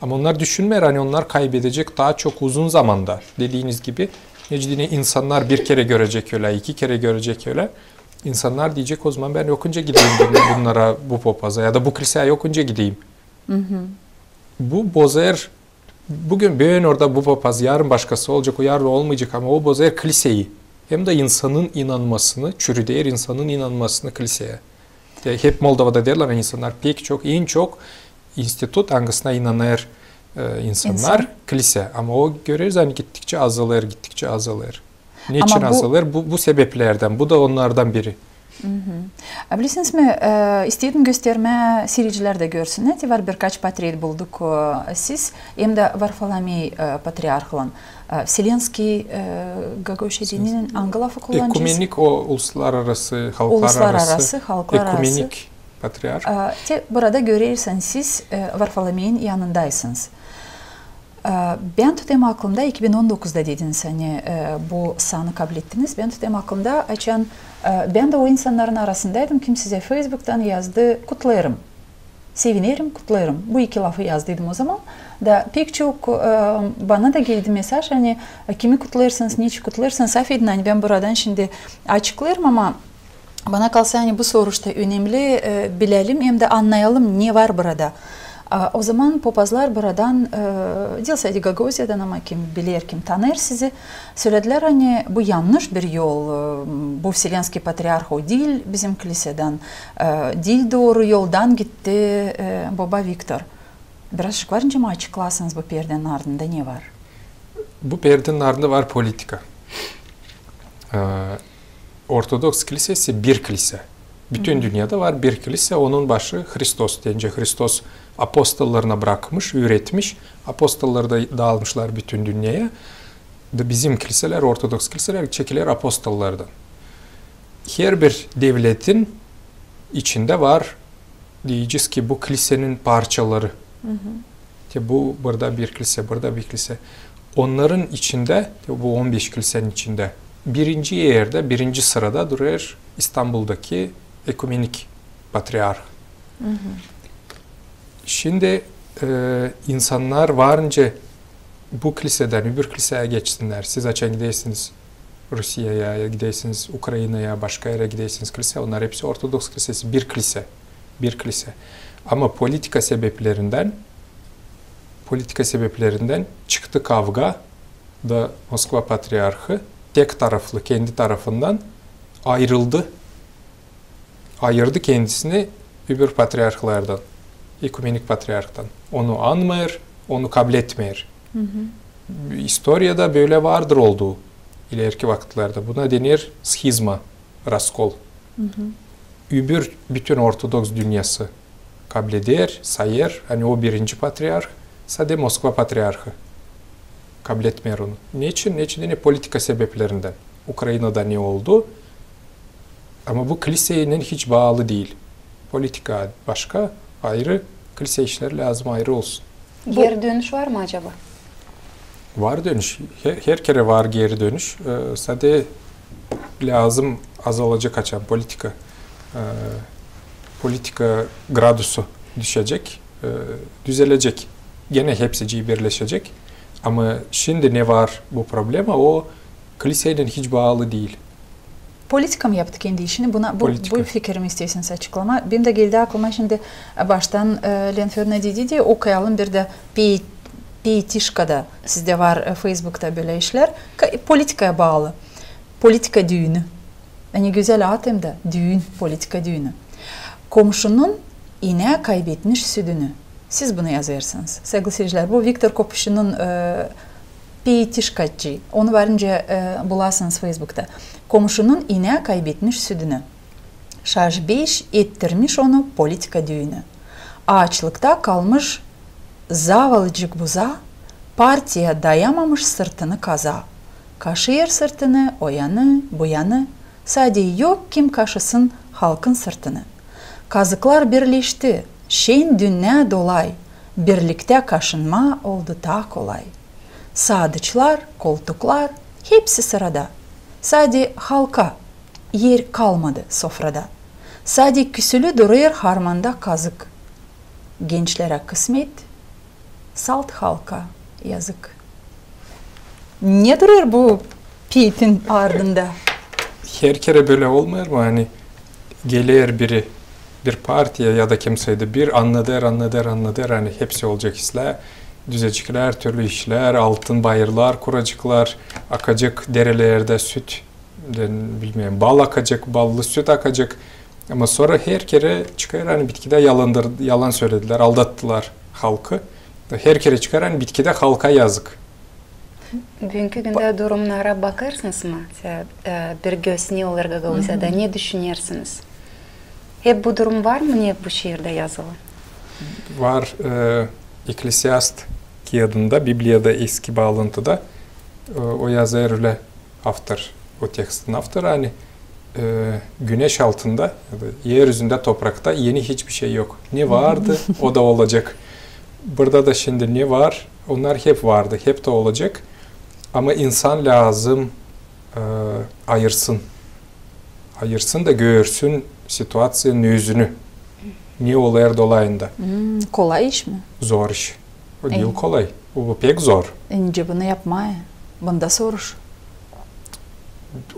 Ama onnar düşünmeer, ani onnar kaybedecek taa çok uzun zamanda. Dediiniz gibi, neçin insannar bir kerä görecek ölä, iki kerä görecek ölä. İnsannar deyecek, ozaman bän yokunca gideyim bun-, bunnara, bu popaza ya da bu kilseyä yokunca gideyim. Bu bozêr, büün, büün orada bu popaz, yarın başkası olacek, o yarın olmayacek, ama o bozêr kilseyi. Hem dä insanın inanmasını, çürüder insanın inanmasını kilseyä. Ya, hep Moldovada derlär, ani insannar pek çok, en çok institut, angısına inanêr e, insannar, kilseyä. Ama o göreriz, ani gittikçä azalêr, gittikçä azalêr. Neçin azalêr? Bu, bu sebeplerdän, bu da onnardan biri. A bilersiniz mi, e, istedim göstermää, siiredicilär dä görsünnär, te var birkaç portret bulduk, e, siz, hem dä Varfolomey, e, patriarhlan, e, вселенский, e, gagauzça deyni, angı lafı kullanacez? Ekumenik, o uluslararası, halklararası, ekumenik patriarh. E, te burada görersiniz, siz e, Varfolomeyin yanındaysınız. E, bän tutêrım aklımda, iki bin on dokuzda dediniz, ani e, bu sanı kablettiniz. Bän tutêrım aklımda, açan e, bän dä o insannarın arasındaydım, kim sizä Feysbuktan yazdı: "Kutlêêrım, sevinerim, kutlêêrım." Bu iki lafı yazdıydım ozaman. Da pek çok e, bana da geldi mesaj, ani e, kimi kutlêêrsınız, neçin kutlêêrsınız. Afedin, ani bän buradan şindi açıklêêrım, ama bana kalsa, ani bu soruş ta önemli, e, bilelim hem dä annayalım, ne var burada. A, ozaman popazlar buradan, e, diil sade Gagauziyadan, ama kim biler, kim tanıyêr sizi, söledilär, ani bu yannış bir yol, e, bu вселенский patriarh o diil bizim kilsedän, e, diil dooru yoldan gitti e, boba Viktor. Birazcık var nicä mi açıklarsanız, bu perdenin ardında ne var? Bu perdenin ardında var politika. E, Ortodoks kilsesi bir kilse. Bütün dünnedä var bir kilse, onun başı Hristos. Deyni Hristos apostollarına brakmış, üüretmiş. Apostollar da daalmışlar bütün dünneyä. Da bizim kilselär, ortodoks kilselär çekiler apostollardan. Herbir devletin içindä var, deyecez ki, bu kilsenin parçaları. Te bu burada bir kilse, burada bir kilse. Onnarın içindä, te bu on beş kilsenin içindä birinci erdä, birinci sırada durêr İstanbuldakı ekumenik patriarh. Şindi e, insannar var nicä bu kilsedän öbür kilseyä geçsinnär. Siz açan gidersiniz Rusiyaya, ya gidersiniz Ukrainaya, başka erä gidersiniz kilseyä, onnar hepsi ortodoks kilsesi, bir kilse, bir kilse. Ama politika sebeplerindän, politika sebeplerindän çıktı kavga da Moskva patriarhı tek taraflı, kendi tarafından ayırıldı, ayırdı kendisini öbür patriarhlardan, ekumenik patriarhtan. Onu anmêêr, onu kabletmeer. İstoriyada bölä vardır oldu ileriki vakıtlarda. Buna dener schizma, raskol. Öbür bütün ortodoks dünnesi kableder, sayêr, ani o birinci patriarh, sade Moskva patriarhı kabletmeer onu. Neçin? Neçin? Deyni politika sebeplerindän. Ukrainada ne oldu? Ama bu kilseylän hiç baalı diil. Politika başka, ayırı, kilse işleri lääzım ayırı olsun. Geeri dönüş var mı acaba? Var dönüş. Her, her kerä var geeri dönüş. E, sade lääzım azalacek açan politika, e, politika gradusu düşecek, e, düzelecek. Genä hepsicii birleşecek. Ama şindi ne var bu problema, o kilseylän hiç baalı diil. Politika mı yaptı kendi işini? Buna, bu, bu fikirimi isteersiniz açıklamaa. Benim dä geldi aklıma şindi, e, baştan, e, Lena Födorovna dedi, okuyalım bir dä Pi-, Pietişkada, sizdä var, e, Feysbukta bölä işlär. Ka-, politikaya baalı. Politika düünü. Ne gözäl ad hem dä, düün, politika düünü. Komşunun inää kaybetmiş südünü. Siz bunu yazêrsınız, saygılı siiredicilär. Bu Viktor Kopuşçunun, e, Pietişkacı. Onu var nicä, e, bulasınız Feysbukta. Komşunun inää kaybetmiş südünü. Şaş beş ettirmiş onu politika düünü. Aaçlıkta kalmış zavalıcık buza, partiya dayamamış sırtını kaza. Kaşıyêr sırtını o yanı, bu yanı, sade yok kim kaşısın halkın sırtını. Kazıklar birleşti, şen dünnä dolay, birliktä kaşınmaa oldu taa kolay. Saadıçlar, koltuklar, hepsi sırada. Sade halka er kalmadı sofrada. Sade küsülü durêr harmanda kazık. Gençlerä kısmet, salt halka yazık. Ne durêr bu peetin ardında? Her kerä bölä olmêêr mu? Ani geler biri, bir partiya ya da kimseydi bir annadêr, annadêr, annadêr, ani hepsi olacek islää, düzeceklär türlü işlär, altın bayırlar kuraceklar, akacek derelerdä süt, bilmeerim, bal akacek, ballı süt akacek. Ama sora her kerä çıkêr, ani bitkidä yalandır, yalan sölediler, aldattılar halkı. Her kerä çıkêr, ani bitkidä halka yazık. Büünkü gündä durumnara bakêrsınız mı? Bir göz ne olêr Gagauziyada, ne düşünersiniz? Hep bu durum var mı, ne bu şiirdä yazılı? Var. Ekklesiast kiyadında, Bibliyada eski baalantıda o yazêr ölä, avtor, o tekstin avtoru, ani güneş altında, er üzündä, toprakta eni hiçbir şey yok. Ne vardı, o da olacek. Burada da şindi ne var, onnar hep vardı, hep dä olacek. Ama insan lääzım ayırsın. Ayırsın da görsün situaţiyanın özünü. Ne olêr dolayında. Kolay iş mi? Zor iş. O diil kolay. Bu pek zor. Nicä bunu yapmaa? Bunda soruş.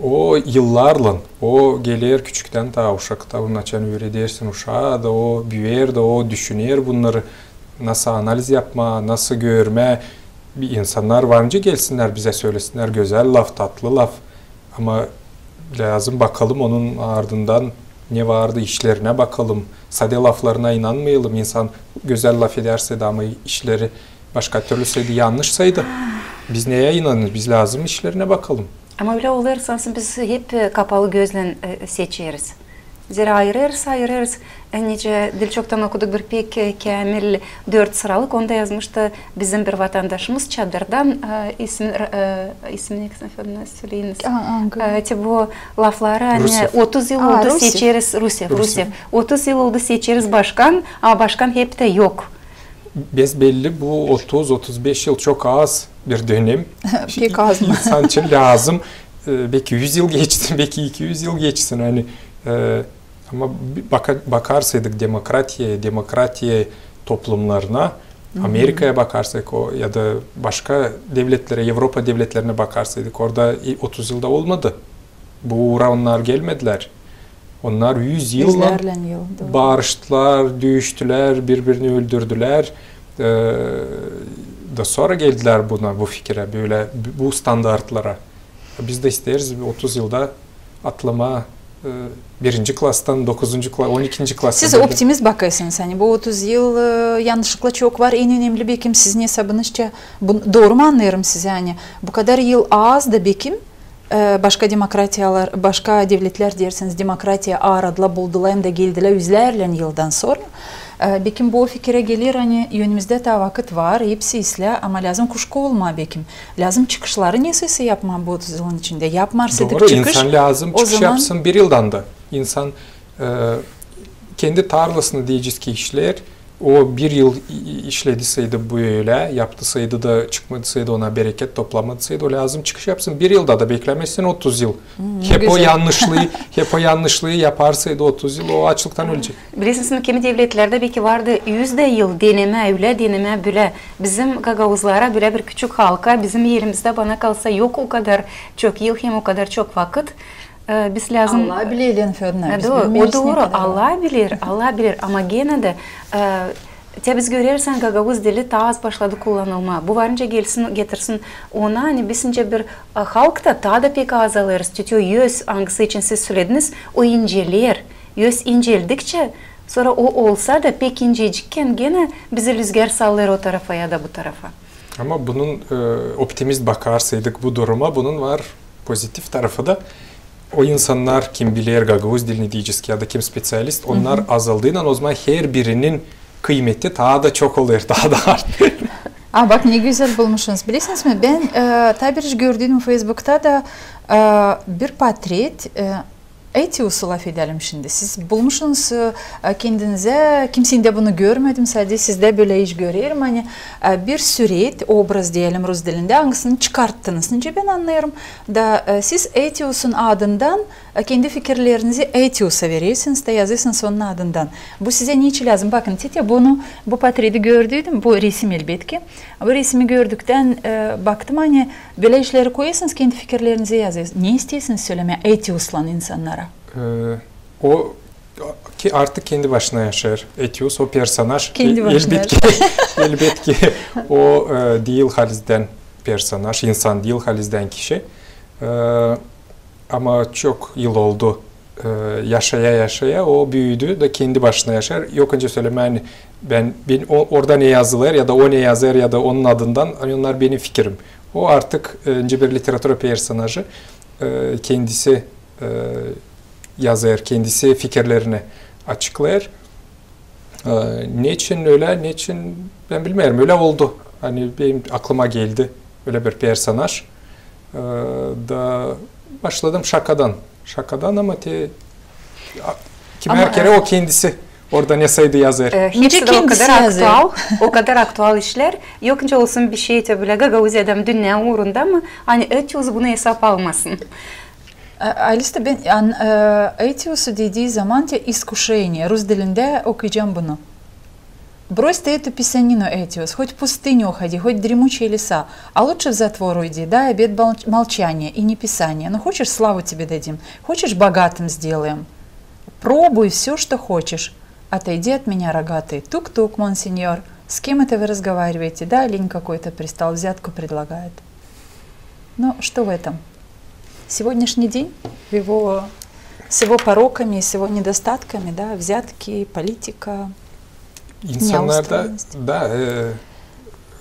O yıllarlan, o geler küçüktän taa, uşaktan, açan üüredersin uşaa da, o büüyer dä, o düşüner bunnarı, nasıl analiz yapmaa, nasıl görmää. Bir insannar var nicä gelsinnär bizä, sölesinnär gözäl laf, tatlı laf. Ama lääzım bakalım onun ardından ne vardı, işlerinä bakalım. Sade laflarına inanmayalım. İnsan gözäl laf ederseydi, ama işleri başka türlüseydi, yannışsaydı, biz neyä inanêrız? Biz lääzım işlerinä bakalım. Ama ölä olêr, sansın biz hep kapalı gözlän seçeriz. Zerä ayırêrız, ayırêrız. Nicä diil çoktan okuduk bir pek käämil dört sıralık, onda yazmıştı bizim bir vatandaşımız Çadırdan, ismini, Fedna, söleyiniz. Te bu lafları, ani otuz yıl oldu seçeriz, Rusev, Rusev. Otuz yıl oldu seçeriz başkan, ama başkan hep dä yok. Besbelli, bu otuz, otuz beş yıl çok az bir dönem. Pek az mı? İnsan için lääzım, beki üz yıl geçsin, beki iki üz yıl geçsin. Ani, ama bakarsaydık demokratiyaya, demokratiya toplumlarına, Amerikaya bakarsaydık ya da başka devletlerä, Evropa devletlerinä bakarsaydık, orada otuz yılda olmadı. Bu uura onnar gelmedilär. Onnar üz yıllan barıştılar, düüştülär, biri-birini öldürdülär. Da sora geldilär buna, bu fikirä, bölä, bu standartlara. Biz dä isteeriz otuz yılda atlamaa birinci klastan dokuzuncu kla-, on ikinci klasa. Siz optimist bakêrsınız, ani bu otuz yıl yannışlıklar çok var, en önemli, bekim, sizin esabınızça, dooru mu annêêrım sizi, ani bu kadar yıl az da, bekim, başka demokratiyalar, başka devletlär, deersiniz, demokratiya aradılar, buldulay hem dä geldilär üzlärlän yıldan sora. Bekim bu fikirä geler, ani önümüzdä taa vakıt var, hepsi islää, ama lääzım kuşku olmaa, bekim. Lääzım çıkışları nesä-sä yapmaa bu otuz yılın içindä. Yapmarsaydık çıkış, insan lääzım çıkış yapsın bir yıldan da. İnsan kendi tarlasını deyecez ki işleer, o bir yıl işlediseydi bölä, yaptısaydı da çıkmadısaydı ona bereket, toplamadısaydı, o lääzım çıkış yapsın. Bir yılda da beklämesin otuz yıl. Hep o yannışlıı, hep o yannışlıı yaparsaydı otuz yıl, o açlıktan ölecek. Bilersiniz mi, kimi devletlerdä beki vardı üz dä yıl denemää, ölä denemää, bölä. Bizim gagauzlara, bölä bir küçük halka, bizim erimizdä, bana kalsa, yok o kadar çok yıl hem o kadar çok vakıt. Biz lääzım... Allabilir, Elena Födorovna, biz bilmeeriz. O dooru, Allabilir, Allabilir. Ama genä dä te biz görersin, gagauz dili taa az başladı kullanılmaa. Bu var nicä gelsin, getirsin ona, ani biz nicä bir halk da taa da pek azalêrız. Çünkü öz, angısı için siz sölediniz, o inceler. Öz inceldikçä, sora o olsa da pek incecikkän, genä bizi lüzgär sallêêr o tarafa ya da bu tarafa. Ama bunun, optimist bakarsaydık bu duruma, bunun var pozitiv tarafı da. O insannar, kim biler gagauz dilini deyecez ki, ya da kim speţialist, onnar azaldıynan, ozaman herbirinin kıymeti taa da çok olêr, taa da artır. A, bak, ne gözäl bulmuşsunuz. Bilersiniz mi, bän, e, taa bir iş gördüm Feysbukta da, e, bir portret, e, Etiusu lafedelim şindi. Siz bulmuşsunuz, e, kendinizä, kimseydä bunu görmedim, sade sizdä bölä iş görerim, ani, e, bir süret, obraz deyelim rus dilindä, angısını çıkarttınız, nicä bän annêêrım, da, e, siz Etiusun adından, e, kendi fikirlerinizi Etiusa verersiniz da yazêrsınız onun adından. Bu sizä neçin lääzım? Bakın, Tetya, bunu, bu portreti gördüydüm, bu resim elbetki. Bu resimi gördüktän, e, baktım, ani bölä işleri koyêrsınız, kendi fikirlerinizi yazêrsınız. Ne isteersiniz sölemää Etiuslan insannara? E, o ki artık kendi başına yaşêêr. Etius, o personaj. Kendi başına elbetki, elbetki, o, e, diil halizdän personaj, insan diil halizdän kişi. E, ama çok yıl oldu, e, yaşaya-yaşaya o büüdü da kendi başına yaşêêr. Yok öncä sölemää, ani bän, bän o, orada ne yazılêr ya da o ne yazêr ya da onun adından, ani onnar benim fikirim. O artık, e, nicä bir literatura personajı, e, kendisi, e, yazêr, kendisi fikirlerini açıklêêr. E, neçin ölä, neçin, bän bilmeerim, ölä oldu. Ani benim aklıma geldi ölä bir personaj. E, da başladım şakadan. Şakadan, ama te, a, kimär kerä o kendisi orada nesaydı yazêr. E, hepsi dä o kadar aktual, o kadar aktual işlär. Yok nicä olsun bir şey te bölä Gagauziyada mı, dünnä uurunda mı, ani Etius bunu esap almasın. E, Alista, bän, an, e, Etiusu dediim zaman te искушение, rus dilindä okuyacam bunu. Брось ты эту писанину, Этиус, хоть в пустыню уходи, хоть в дремучие леса, а лучше в затвор уйди, дай обет молчания и неписания. Ну, хочешь, славу тебе дадим, хочешь, богатым сделаем. Пробуй всё, что хочешь. Отойди от меня, рогатый. Тук-тук, монсеньор. С кем это вы разговариваете? Да, олень какой-то пристал, взятку предлагает. Ну, что в этом? Сегодняшний день в его, с его пороками, с его недостатками, да, взятки, политика, неустроенность. İnsannarda, da, e,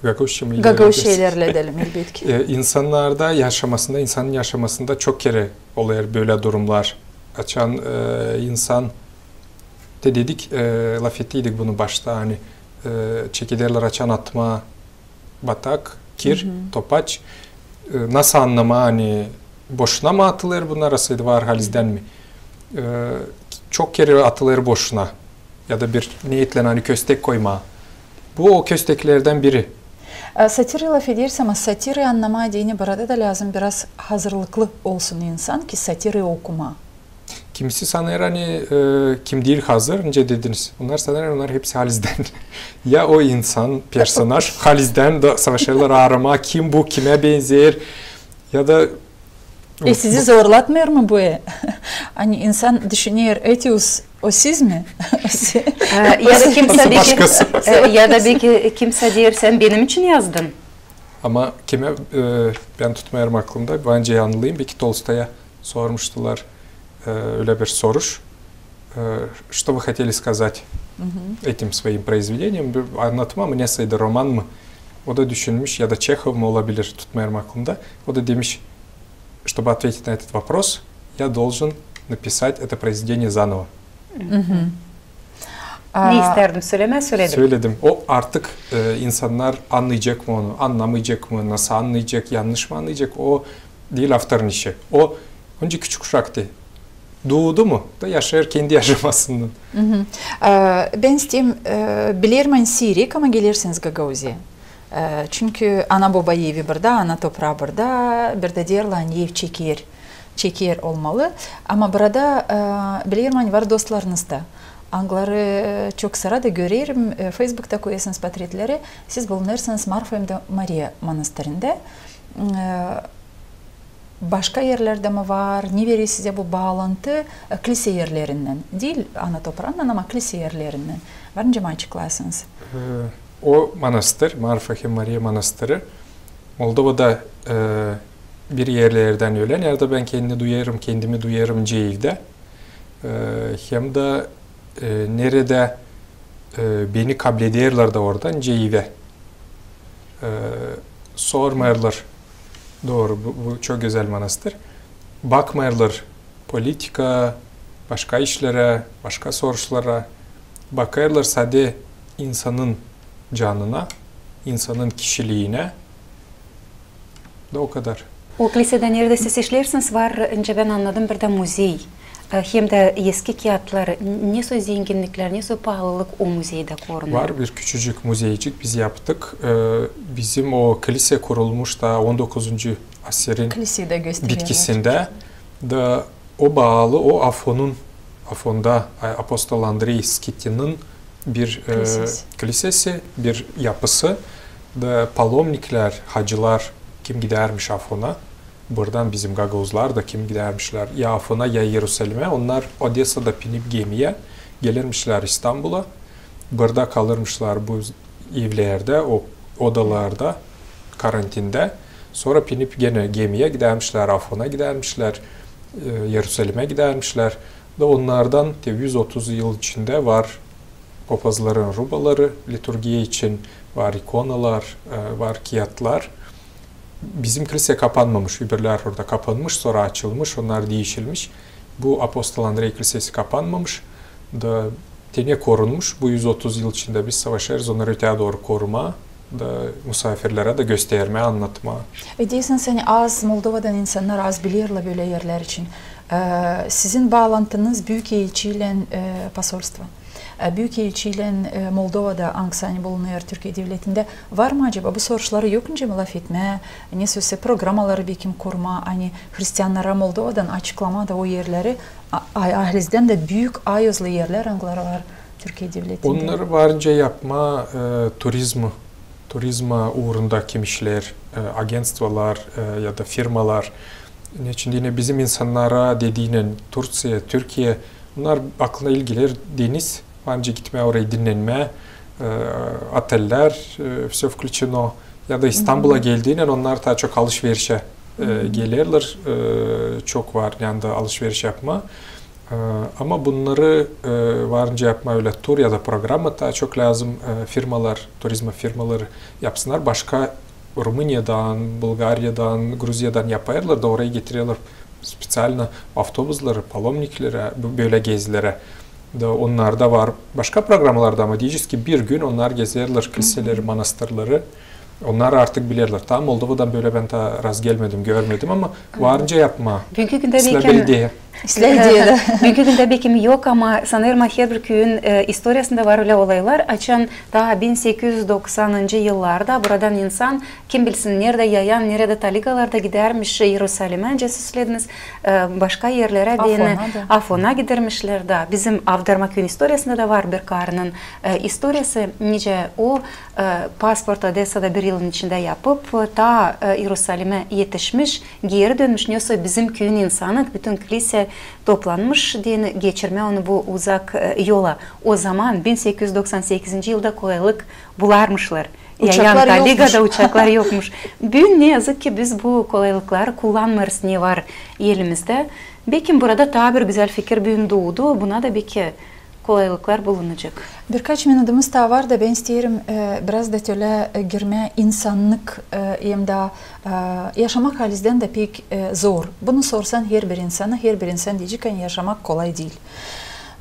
gagauzça mı ilerlederiz? Gagauzça ilerledelim, elbetki. E, insannarda yaşamasında, insanın yaşamasında çok kerä olêr bölä durumnar. Açan, e, insan, te dedik, e, lafettiydik bunu başta, ani, e, çekederlär açan atmaa, batak, kir, topaç. E, nasıl annamaa, ani boşuna mı atılêr bunnar, asaydı var halizdän mi? E, çok kerä atılêr boşuna. Ya da bir neetlän, ani köstek koymaa. Bu o kösteklerdän biri. E, satira lafedersä, ama satira annamaa deyni burada da lääzım biraz hazırlıklı olsun insan ki satira okumaa. Kimisi sanêr, ani, e, kim diil hazır, nicä dediniz. Onnar sanêr, onnar hepsi halizdän. Ya o insan, personaj halizdän da savaşêrlar aaramaa, kim bu, kimä benzeer. Ya da... E, sizi zorlatmêêr mı bu, e? Ani insan düşüner, Etius, o siz mi? E, ya da kimsä, beki, e, ya da beki kimsä deer, sän benim için yazdın. Ama kimä, e, bän tutmêêrım aklımda, bence yanılêêrım, beki Tolstoya sormuştular, e, ölä bir soruş, e, что вы хотели сказать этим своим произведением, bir annatma mı, nesaydı, roman mı? O da düşünmüş, ya da Çehov mu olabilir, tutmêêrım aklımda. O da demiş, чтобы ответить на этот вопрос, я должен написать это произведение заново. Ne istärdim sölemää, söledim. Söledim. O artık, e, insannar annayacek mı onu, annamayacek mı, nasıl annayacek, yannış mı annayacak, o diil avtorun işi. O, onca küçük uşaktı. Duudu mu da yaşêêr kendi yaşamasını. E, bän isteerim, e, bilerim, ani siirek, ama gelersiniz Gagauziyaya. E, çünkü ana-boba evi burada, ana topraa burada, burada deerlär, ani ev çeker, çeker olmalı. Ama burada, e, bilerim, ani var dostlarınız da, angıları çok sırada görerim, e, Feysbukta koyêrsınız portretleri, siz bulunêrsınız Marfa hem dä Mariya manastırında. E, başka erlerdä mi var, ne verer sizä bu baalantı, e, kilise erlerindän? Diil ana topraandan, ama kilise erlerindän. Var nicä açıklarsınız? E, o manastır, Marfa hem Mariya manastırı, Moldovada, e, bir erlerdän ölä, neredä bän kendini duyêrım, kendimi duyêrım nicä evdä. E, hem dä, e, neredä, e, beni kablederlär dä orada nicä evä. E, sormêêrlar. Dooru, bu, bu çok gözäl manastır. Bakmêêrlar politika, başka işlerä, başka soruşlara. Bakêrlar sade insanın canına, insanın kişiliinä. Da o kadar. O klisedä, neredä siz işleersiniz, var, nicä bän annadım, bir dä muzey. E, hem dä eski kiyatları. N-, nesoy zenginniklär, nesoy paalılık o muzeydä korunêr? Var bir küçücük muzeycik biz yaptık. E, bizim o klise kurulmuş taa on dokuzuncu asirin bitkisindä. Da o baalı o Afonun, Afonda, a-, apostol Andrey Skitinin bir, e, klisesi, bir yapısı. Da palomniklär, hacılar, kim gidärmiş Afona, buradan bizim gagauzlar da kim gidärmişlär ya Afona, ya İerusalimä, onnar Odesada binip gemiyä gelermişlär İstanbula. Burada kalırmışlar bu evlerdä, o odalarda, karantindä. Sora binip genä gemiyä gidärmişlär, Afona gidärmişlär, e, İerusalimä gidärmişlär. Da onnardan te üz otuz yıl içindä var popazların rubaları liturgiya için, var ikonalar, e, var kiyatlar. Bizim klise kapanmamış, öbürlär orada kapanmış, sora açılmış, onnar diişilmiş. Bu apostol Andrey klisesi kapanmamış. Da te ne korunmuş, bu üz otuz yıl içindä biz savaşêrız onnarı öteyä dooru korumaa, da musaafirlerä dä göstermää, annatmaa. E, deersiniz, ani az Moldovadan insannar az bilerlär bölä erlär için. E, sizin baalantınız Büük Elçiylän, e, posolstvo. E, Büük Elçiylän, e, Moldovada, angısı ani bulunêr Türkiye devletindä, var mı acaba bu soruşları yok nicä mi lafetmää, nesoy programaları bekim kurmaa, ani hristiannara Moldovadan açıklamaa da o erleri, a-, a-, halizdän dä büük ayozlu erlär, angıları var Türkiye devletindä. Onnarı var nicä yapmaa, e, turizma, turizma uurunda kim işleer, e, agentstvolar, e, ya da firmalar. Neçin deyni bizim insannara dediynän Turţiya, Türkiye, onnar aklına ilk geler deniz, var nicä gitmää orayı dinnenmää, e, otellär, e, всё включено. Ya da İstanbula geldiyni onnar taa çok alış-verişä, e, gelerlär, e, çok var yanında alış-veriş yapmaa. E, ama bunnarı, e, var nicä yapmaa ölä tur ya da programa taa çok lääzım, e, firmalar, turizma firmaları yapsınnar. Başka Rumıniyadan, Bulgariyadan, Gruziyadan yapêrlar da orayı getirerlär speţialno avtobusları, palomnikleri, bö-, bölä gezilerä. Da onnarda var başka programalar da, ama deyecez ki bir gün onnar gezerlär kliseleri, manastırları. Onnar artık bilerlär. Taa Moldovadan bölä bän taa razgelmedim, görmedim, ama var nicä yapmaa. Büünkü gündä bekim, büünkü gündä bekim yok, ama sanêrım, herbir küüyün, e, istoriyasında var ölä olaylar, açan taa bin sekiz üz doksanıncı yıllarda buradan insan, kim bilsin, neredä Yayan, neredä Taligalarda gidärmiş İerusalimä, nicä siz sölediniz, e, başka erlerä deyni, Afona gidermişlär da. Bizim Avdarma küüyün istoriyasında da var bir karının, e, istoriyası, nicä o, e, pasport Odesada bir yılın içindä yapıp, taa, e, İerusalimä etişmiş, geeri dönmüş, nesoy bizim küüyün insanı, bütün klise toplanmış deyni geçirmää onu bu uzak, e, yola. O zaman, bin sekiz üz doksan sekizinci yılda kolaylık bularmışlar. Yayan, Taligada uçaklar yokmuş. Büün ne yazık ki biz bu kolaylıkları kullanmêêrız, ne var elimizdä. Bekim burada taa bir gözäl fikir büün duudu, buna da beki kolaylıklar bulunacek. Birkaç minudumuz taa var da bän isteerim, e, biraz da tölä, e, girmää insannık, e, hem dä, e, yaşamak halizdän dä pek, e, zor. Bunu sorsan herbir insana, herbir insan deyecek, ani yaşamak kolay diil.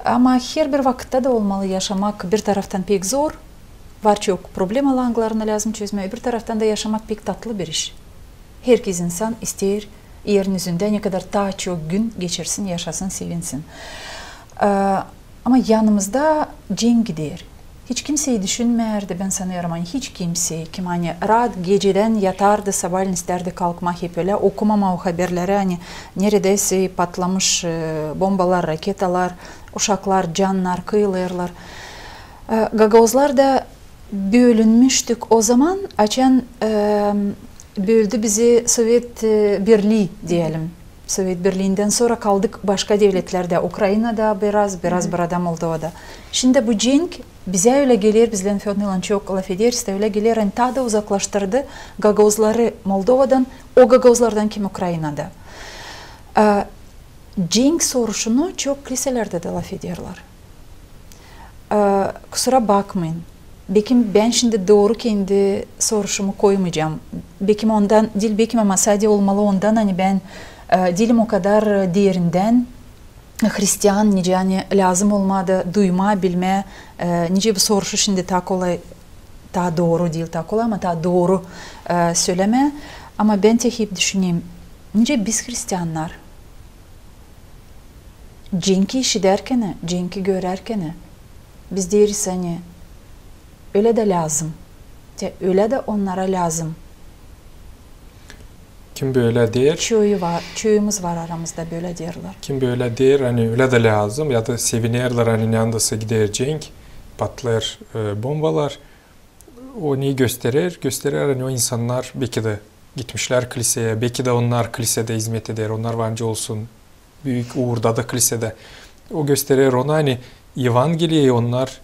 Ama herbir vakıtta da olmalı yaşamak bir taraftan pek zor, var çok problemalar, angılarını lääzım çözmää, öbür taraftan da yaşamak pek tatlı bir iş. Herkez insan isteer erin üzündä ne kadar taa çok gün geçirsin, yaşasın, sevinsin. E, ama yanımızda cenk gider. Hiç kimsey düşünmeerdi, bän sanêrım, ani hiç kimsey, kim ani raat gecedän yatardı, sabaalän istärdi kalkmaa hep ölä, okumamaa o haberleri, ani neredäsä patlamış, e, bombalar, raketalar, uşaklar, cannar kıyılêrlar. E, gagauzlar da bölünmüştük o zaman, açan, e, böldü bizi Sovet, e, Birlii, deyelim. Sovet Birliindän sora kaldık başka devletlerdä, Ukrainada biraz, biraz burada Moldovada. Şindi bu cenk bizä ölä geler, biz Lenfeonla çok lafederiz, da ölä geler, ani taa da uzaklaştırdı gagauzları Moldovadan, o gagauzlardan, kim Ukrainada. E, cenk soruşunu çok kliselerdä dä lafederlär. E, kusura bakmayın. Bekim bän şindi dooru kendi soruşumu koymayacam. Bekim ondan diil, bekim, ama sade olmalı ondan, ani bän, e, diilim o kadar derindän hristian, nicä ani lääzım olmadı duymaa, bilmää, e, nicä bu soruşu şindi taa kolay taa dooru diil, taa kolay, ama taa dooru e, sölemää. Ama bän tek hep düşünerim, nicä biz hristiannar cenki işidärkän, cenki görärkän, biz deeriz, ani ölä dä lääzım. Te ölä dä onnara lääzım. Kim bölä deer? Çoyu var, çoyumuz var aramızda bölä deerlär. Kim bölä deer, ani ölä dä lääzım, ya da sevinerlär, ani neredä sä gider cenk, patlêêr e, bombalar. O neyi gösterer? Gösterer, ani o insannar beki dä gitmişlär kliseyä, beki dä onnar klisedä izmet eder, onnar var nicä olsun, büük uurda da klisedä. O gösterer onu, ani Evangeliyi onnar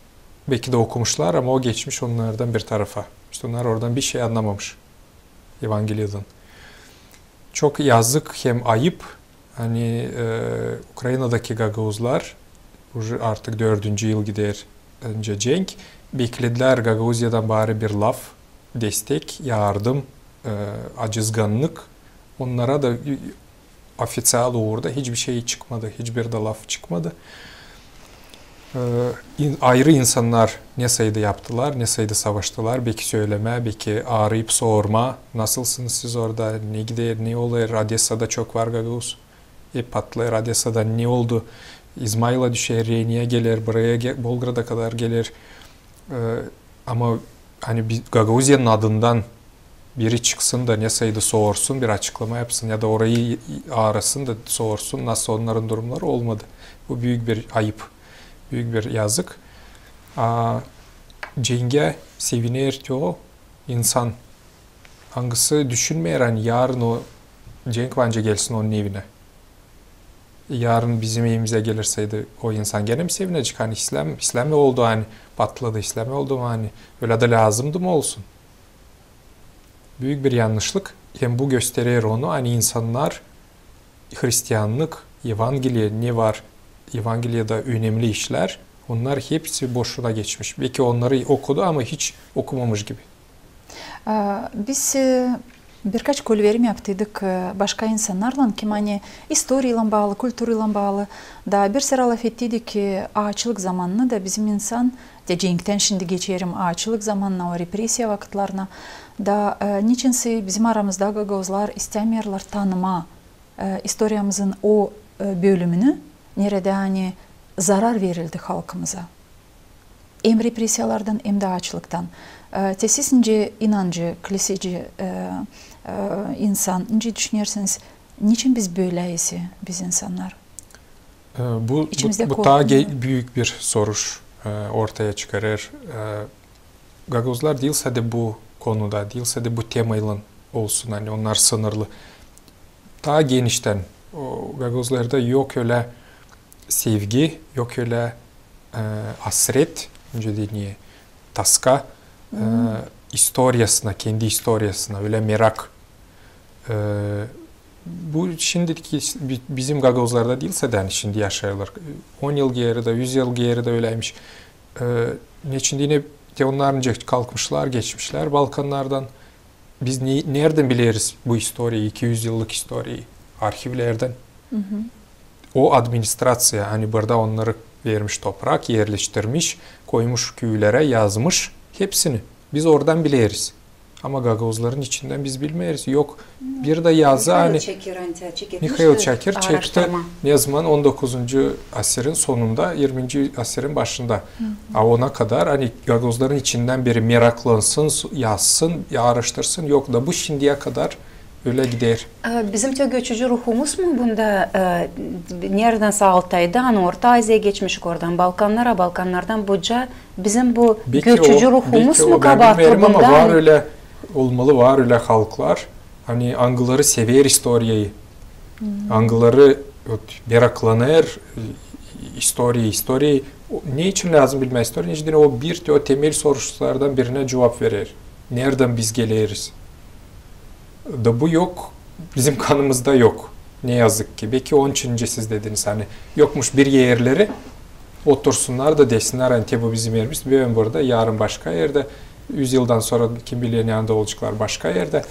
beki dä okumuşlar, ama o geçmiş onnardan bir tarafa. İştä onnar oradan bişey annamamış Evangeliyadan. Çok yazık hem ayıp, ani e, Ukrainadakı gagauzlar, uje artık dördüncü yıl gider, nicä cenk, bekledilär Gagauziyadan bari bir laf, destek, yardım, e, acızgannık. Onnara da ofiţial uurda hiçbir şey çıkmadı, hiçbir dä laf çıkmadı. E, in-, ayrı insannar ne sayıda yaptılar, ne sayıda savaştılar, beki sölemää, beki arayıp sormaa, nasılsınız siz orada, ne gider, ne olêr, Odesada çok var gagauz, hep patlêêr Odesada, ne oldu, İzmaila düşer, Reniyä geler, buraya ge-, Bolgrada kadar geler. E, ama ani bir Gagauziyanın adından biri çıksın da ne sayıda sorsun, bir açıklama yapsın ya da orayı arasın da sorsun, nasıl onnarın durumları, olmadı. Bu büük bir ayıp, büük bir yazık. A, cengä seviner te o insan, angısı düşünmeer, ani yarın o cenk var nicä gelsin onun evinä. Yarın bizim evimizä geler saydı, o insan genä mi sevinecek, ani islää mi, islää mi oldu, ani patladı, islää mi oldu, ani ölä dä lääzımdı mı olsun? Büük bir yannışlık, hem bu gösterer onu, ani insannar, hristiannık, Evangeliya, ne var Evangeliyada önemli işlär, onnar hepsi boşuna geçmiş. Beki onnarı okudu, ama hiç okumamış gibi. E, biz e, birkaç kolverim yaptıydık e, başka insannarlan, kim ani istoriyaylan baalı, kulturaylan baalı. Da bir sıra lafettiydik ki aaçlık zamanını da bizim insan, te cenktän şindi geçerim aaçlık zamanına, o represiya vakıtlarına. Da e, niçinsä bizim aramızda gagauzlar istämeerlär tanımaa e, istoriyamızın o e, bölümünü, neredä ani zarar verildi halkımıza. Hem represiyalardan, hem dä aaçlıktan. E, te siz nicä inancı, kliseci e, e, insan, nicä düşünersiniz, niçin biz bölä isä, biz insannar? E, bu, bu, bu taa büük bir soruş e, ortaya çıkarêr. E, gagauzlar diil sade bu konuda, diil sade bu temaylan olsun, ani onnar sınırlı. Taa geniştän, o, gagauzlarda yok ölä sevgi, yok ölä e, asret, nicä deer, taska e, istoriyasına, kendi istoriyasına, ölä merak. E, bu şindiki bi-, bizim gagauzlarda diil sade, ani şindi yaşêêrlar. On yıl geeri dä, üz yıl geeri dä öläymiş. E, neçin deyni te onnar nicä kalkmışlar, geçmişlär Balkannardan. Biz ne-, neredän bileriz bu istoriyayı, iki üz yıllık istoriyayı? Arhivlerdän. O administraţiya, ani burada onnarı vermiş toprak, erleştirmiş, koymuş küülerä, yazmış hepsini. Biz oradan bileriz. Ama gagauzların içindän biz bilmeeriz. Yok bir dä yazı, ani Mihail Çakir çekti, ne zaman on dokuzuncu asirin sonunda, irminci asirin başında. A ona kadar, ani gagauzların içindän biri meraklansın, yazsın, aaraştırsın, yok da bu şindiyä kadar ölä gider. E, bizim te göçücü ruhumuz mu bunda, e, neredän sä Altaydan Orta Aziyaya geçmiş, oradan Balkannara, Balkannardan bucaa, bizim bu göçücü ruhumuz mu kabaatlı bunda? Bän bilmeerim, ama var ölä, olmalı, var ölä halklar, ani angıları sever istoriyayı, angıları, ot, meraklanêr, e, istoriya, istoriya. O, ne için lääzım bilmää istoriya? Neçin deyni o bir te o temel soruşlardan birinä cuvap verer. Neredän biz geleriz? Da bu yok, bizim kanımızda yok. Ne yazık ki. Beki onun için nicä siz dediniz, ani yokmuş bir erleri, otursunnar da desinnär, ani te bu bizim erimiz, büün burada, yarın başka erdä, üz yıldan sora kim biler, neredä olaceklar, başka erdä.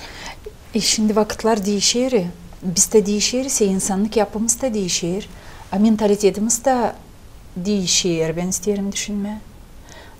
E, şindi vakıtlar diişer, biz dä diişeriz, e, insannık yapımız da diişer, a mentalitetimız da diişer, bän isteerim düşünmää.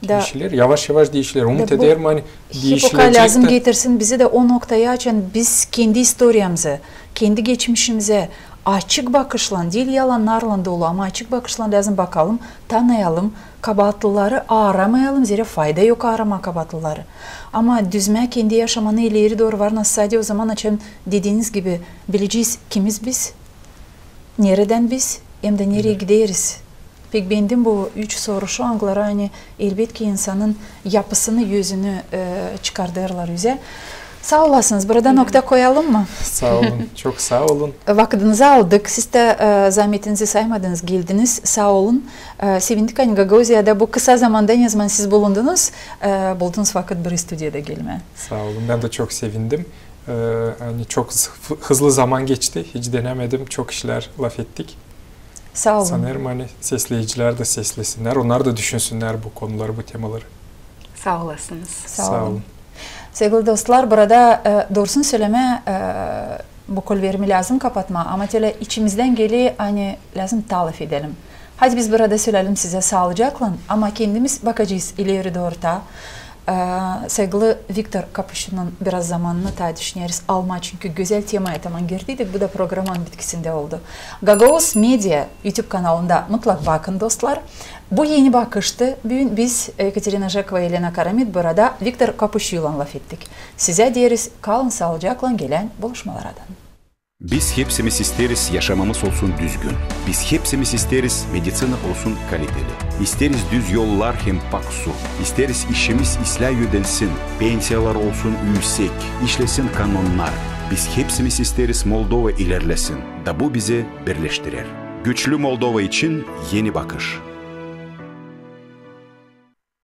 Da, diişiler, yavaş-yavaş diişiler. Umut ederim, ani diişilecek. Hep o kadar lääzım getirsin bizi dä o noktaya, açan biz kendi istoriyamızı, kendi geçmişimizi açık bakışlan, diil yalannarlan dolu, ama açık bakışlan lääzım bakalım, tanıyalım, kabaatlıları aaramayalım, zerä fayda yok aaramaa kabaatlıları. Ama düzmää kendi yaşamanı ileri dooru varnasın sade o zaman, açan, dediiniz gibi, bilecez, kimiz biz, neredän biz, hem dä nereyi gideriz. Pek beendim bu üç soruşu, angıları, ani, elbetki, insanın yapısını, özünü, e, çıkardêrlar üzä. Saa olasınız, burada nokta koyalım mı? Saa olun, çok saa olun. Vakıdınızı aldık, siz dä, e, zaametinizi saymadınız, geldiniz, saa olun. E, sevindik, ani Gagauziyada bu kısa zamanda, ne zaman siz bulundunuz, e, buldunuz vakıt bir studiyada gelmää. Saa olun, bän dä çok sevindim. E, ani çok hızlı zaman geçti, hiç denämedim, çok işlär lafettik. Saa olun. Sanêrım, ani sesleyicilär dä seslesinnär, onnar da düşünsünnär bu konuları, bu temaları. Saa olasınız. Saa olun. Saygılı dostlar, burada, e, doorusunu sölemää, e, bu kolverimi lääzım kapatmaa, ama ölä içimizdän geler, ani lääzım taa lafedelim. Hadi biz burada söleyelim sizä saalıcaklan, ama kendimiz bakacez ileri dooru taa. E, saygılı Viktor Kapuşçunun biraz zamanını taa düşüneriz almaa, çünkü gözäl temaya taman girdiydik, bu da programanın bitkisindä oldu. Gagauz Media YouTube kanalında mutlak bakın, dostlar. Bu Eni bakıştı. Büün biz, Ekaterina Žekova, Elena Karamit, burada Viktor Kapuşçuylan lafettik. Sizä deeriz, kalın saalıcaklan gelän buluşmalardan. Biz hepsimiz isteeriz, yaşamamız olsun düzgün. Biz hepsimiz isteeriz, meditsina olsun kaliteli. İsteeriz düz yollar hem pak su. İsteeriz, işimiz islää ödensin, pensiyalar olsun üüsek, işlesin kanonnar. Biz hepsimiz isteeriz, Moldova ilerlesin, da bu bizi birleştirer. Güçlü Moldova için Eni bakış.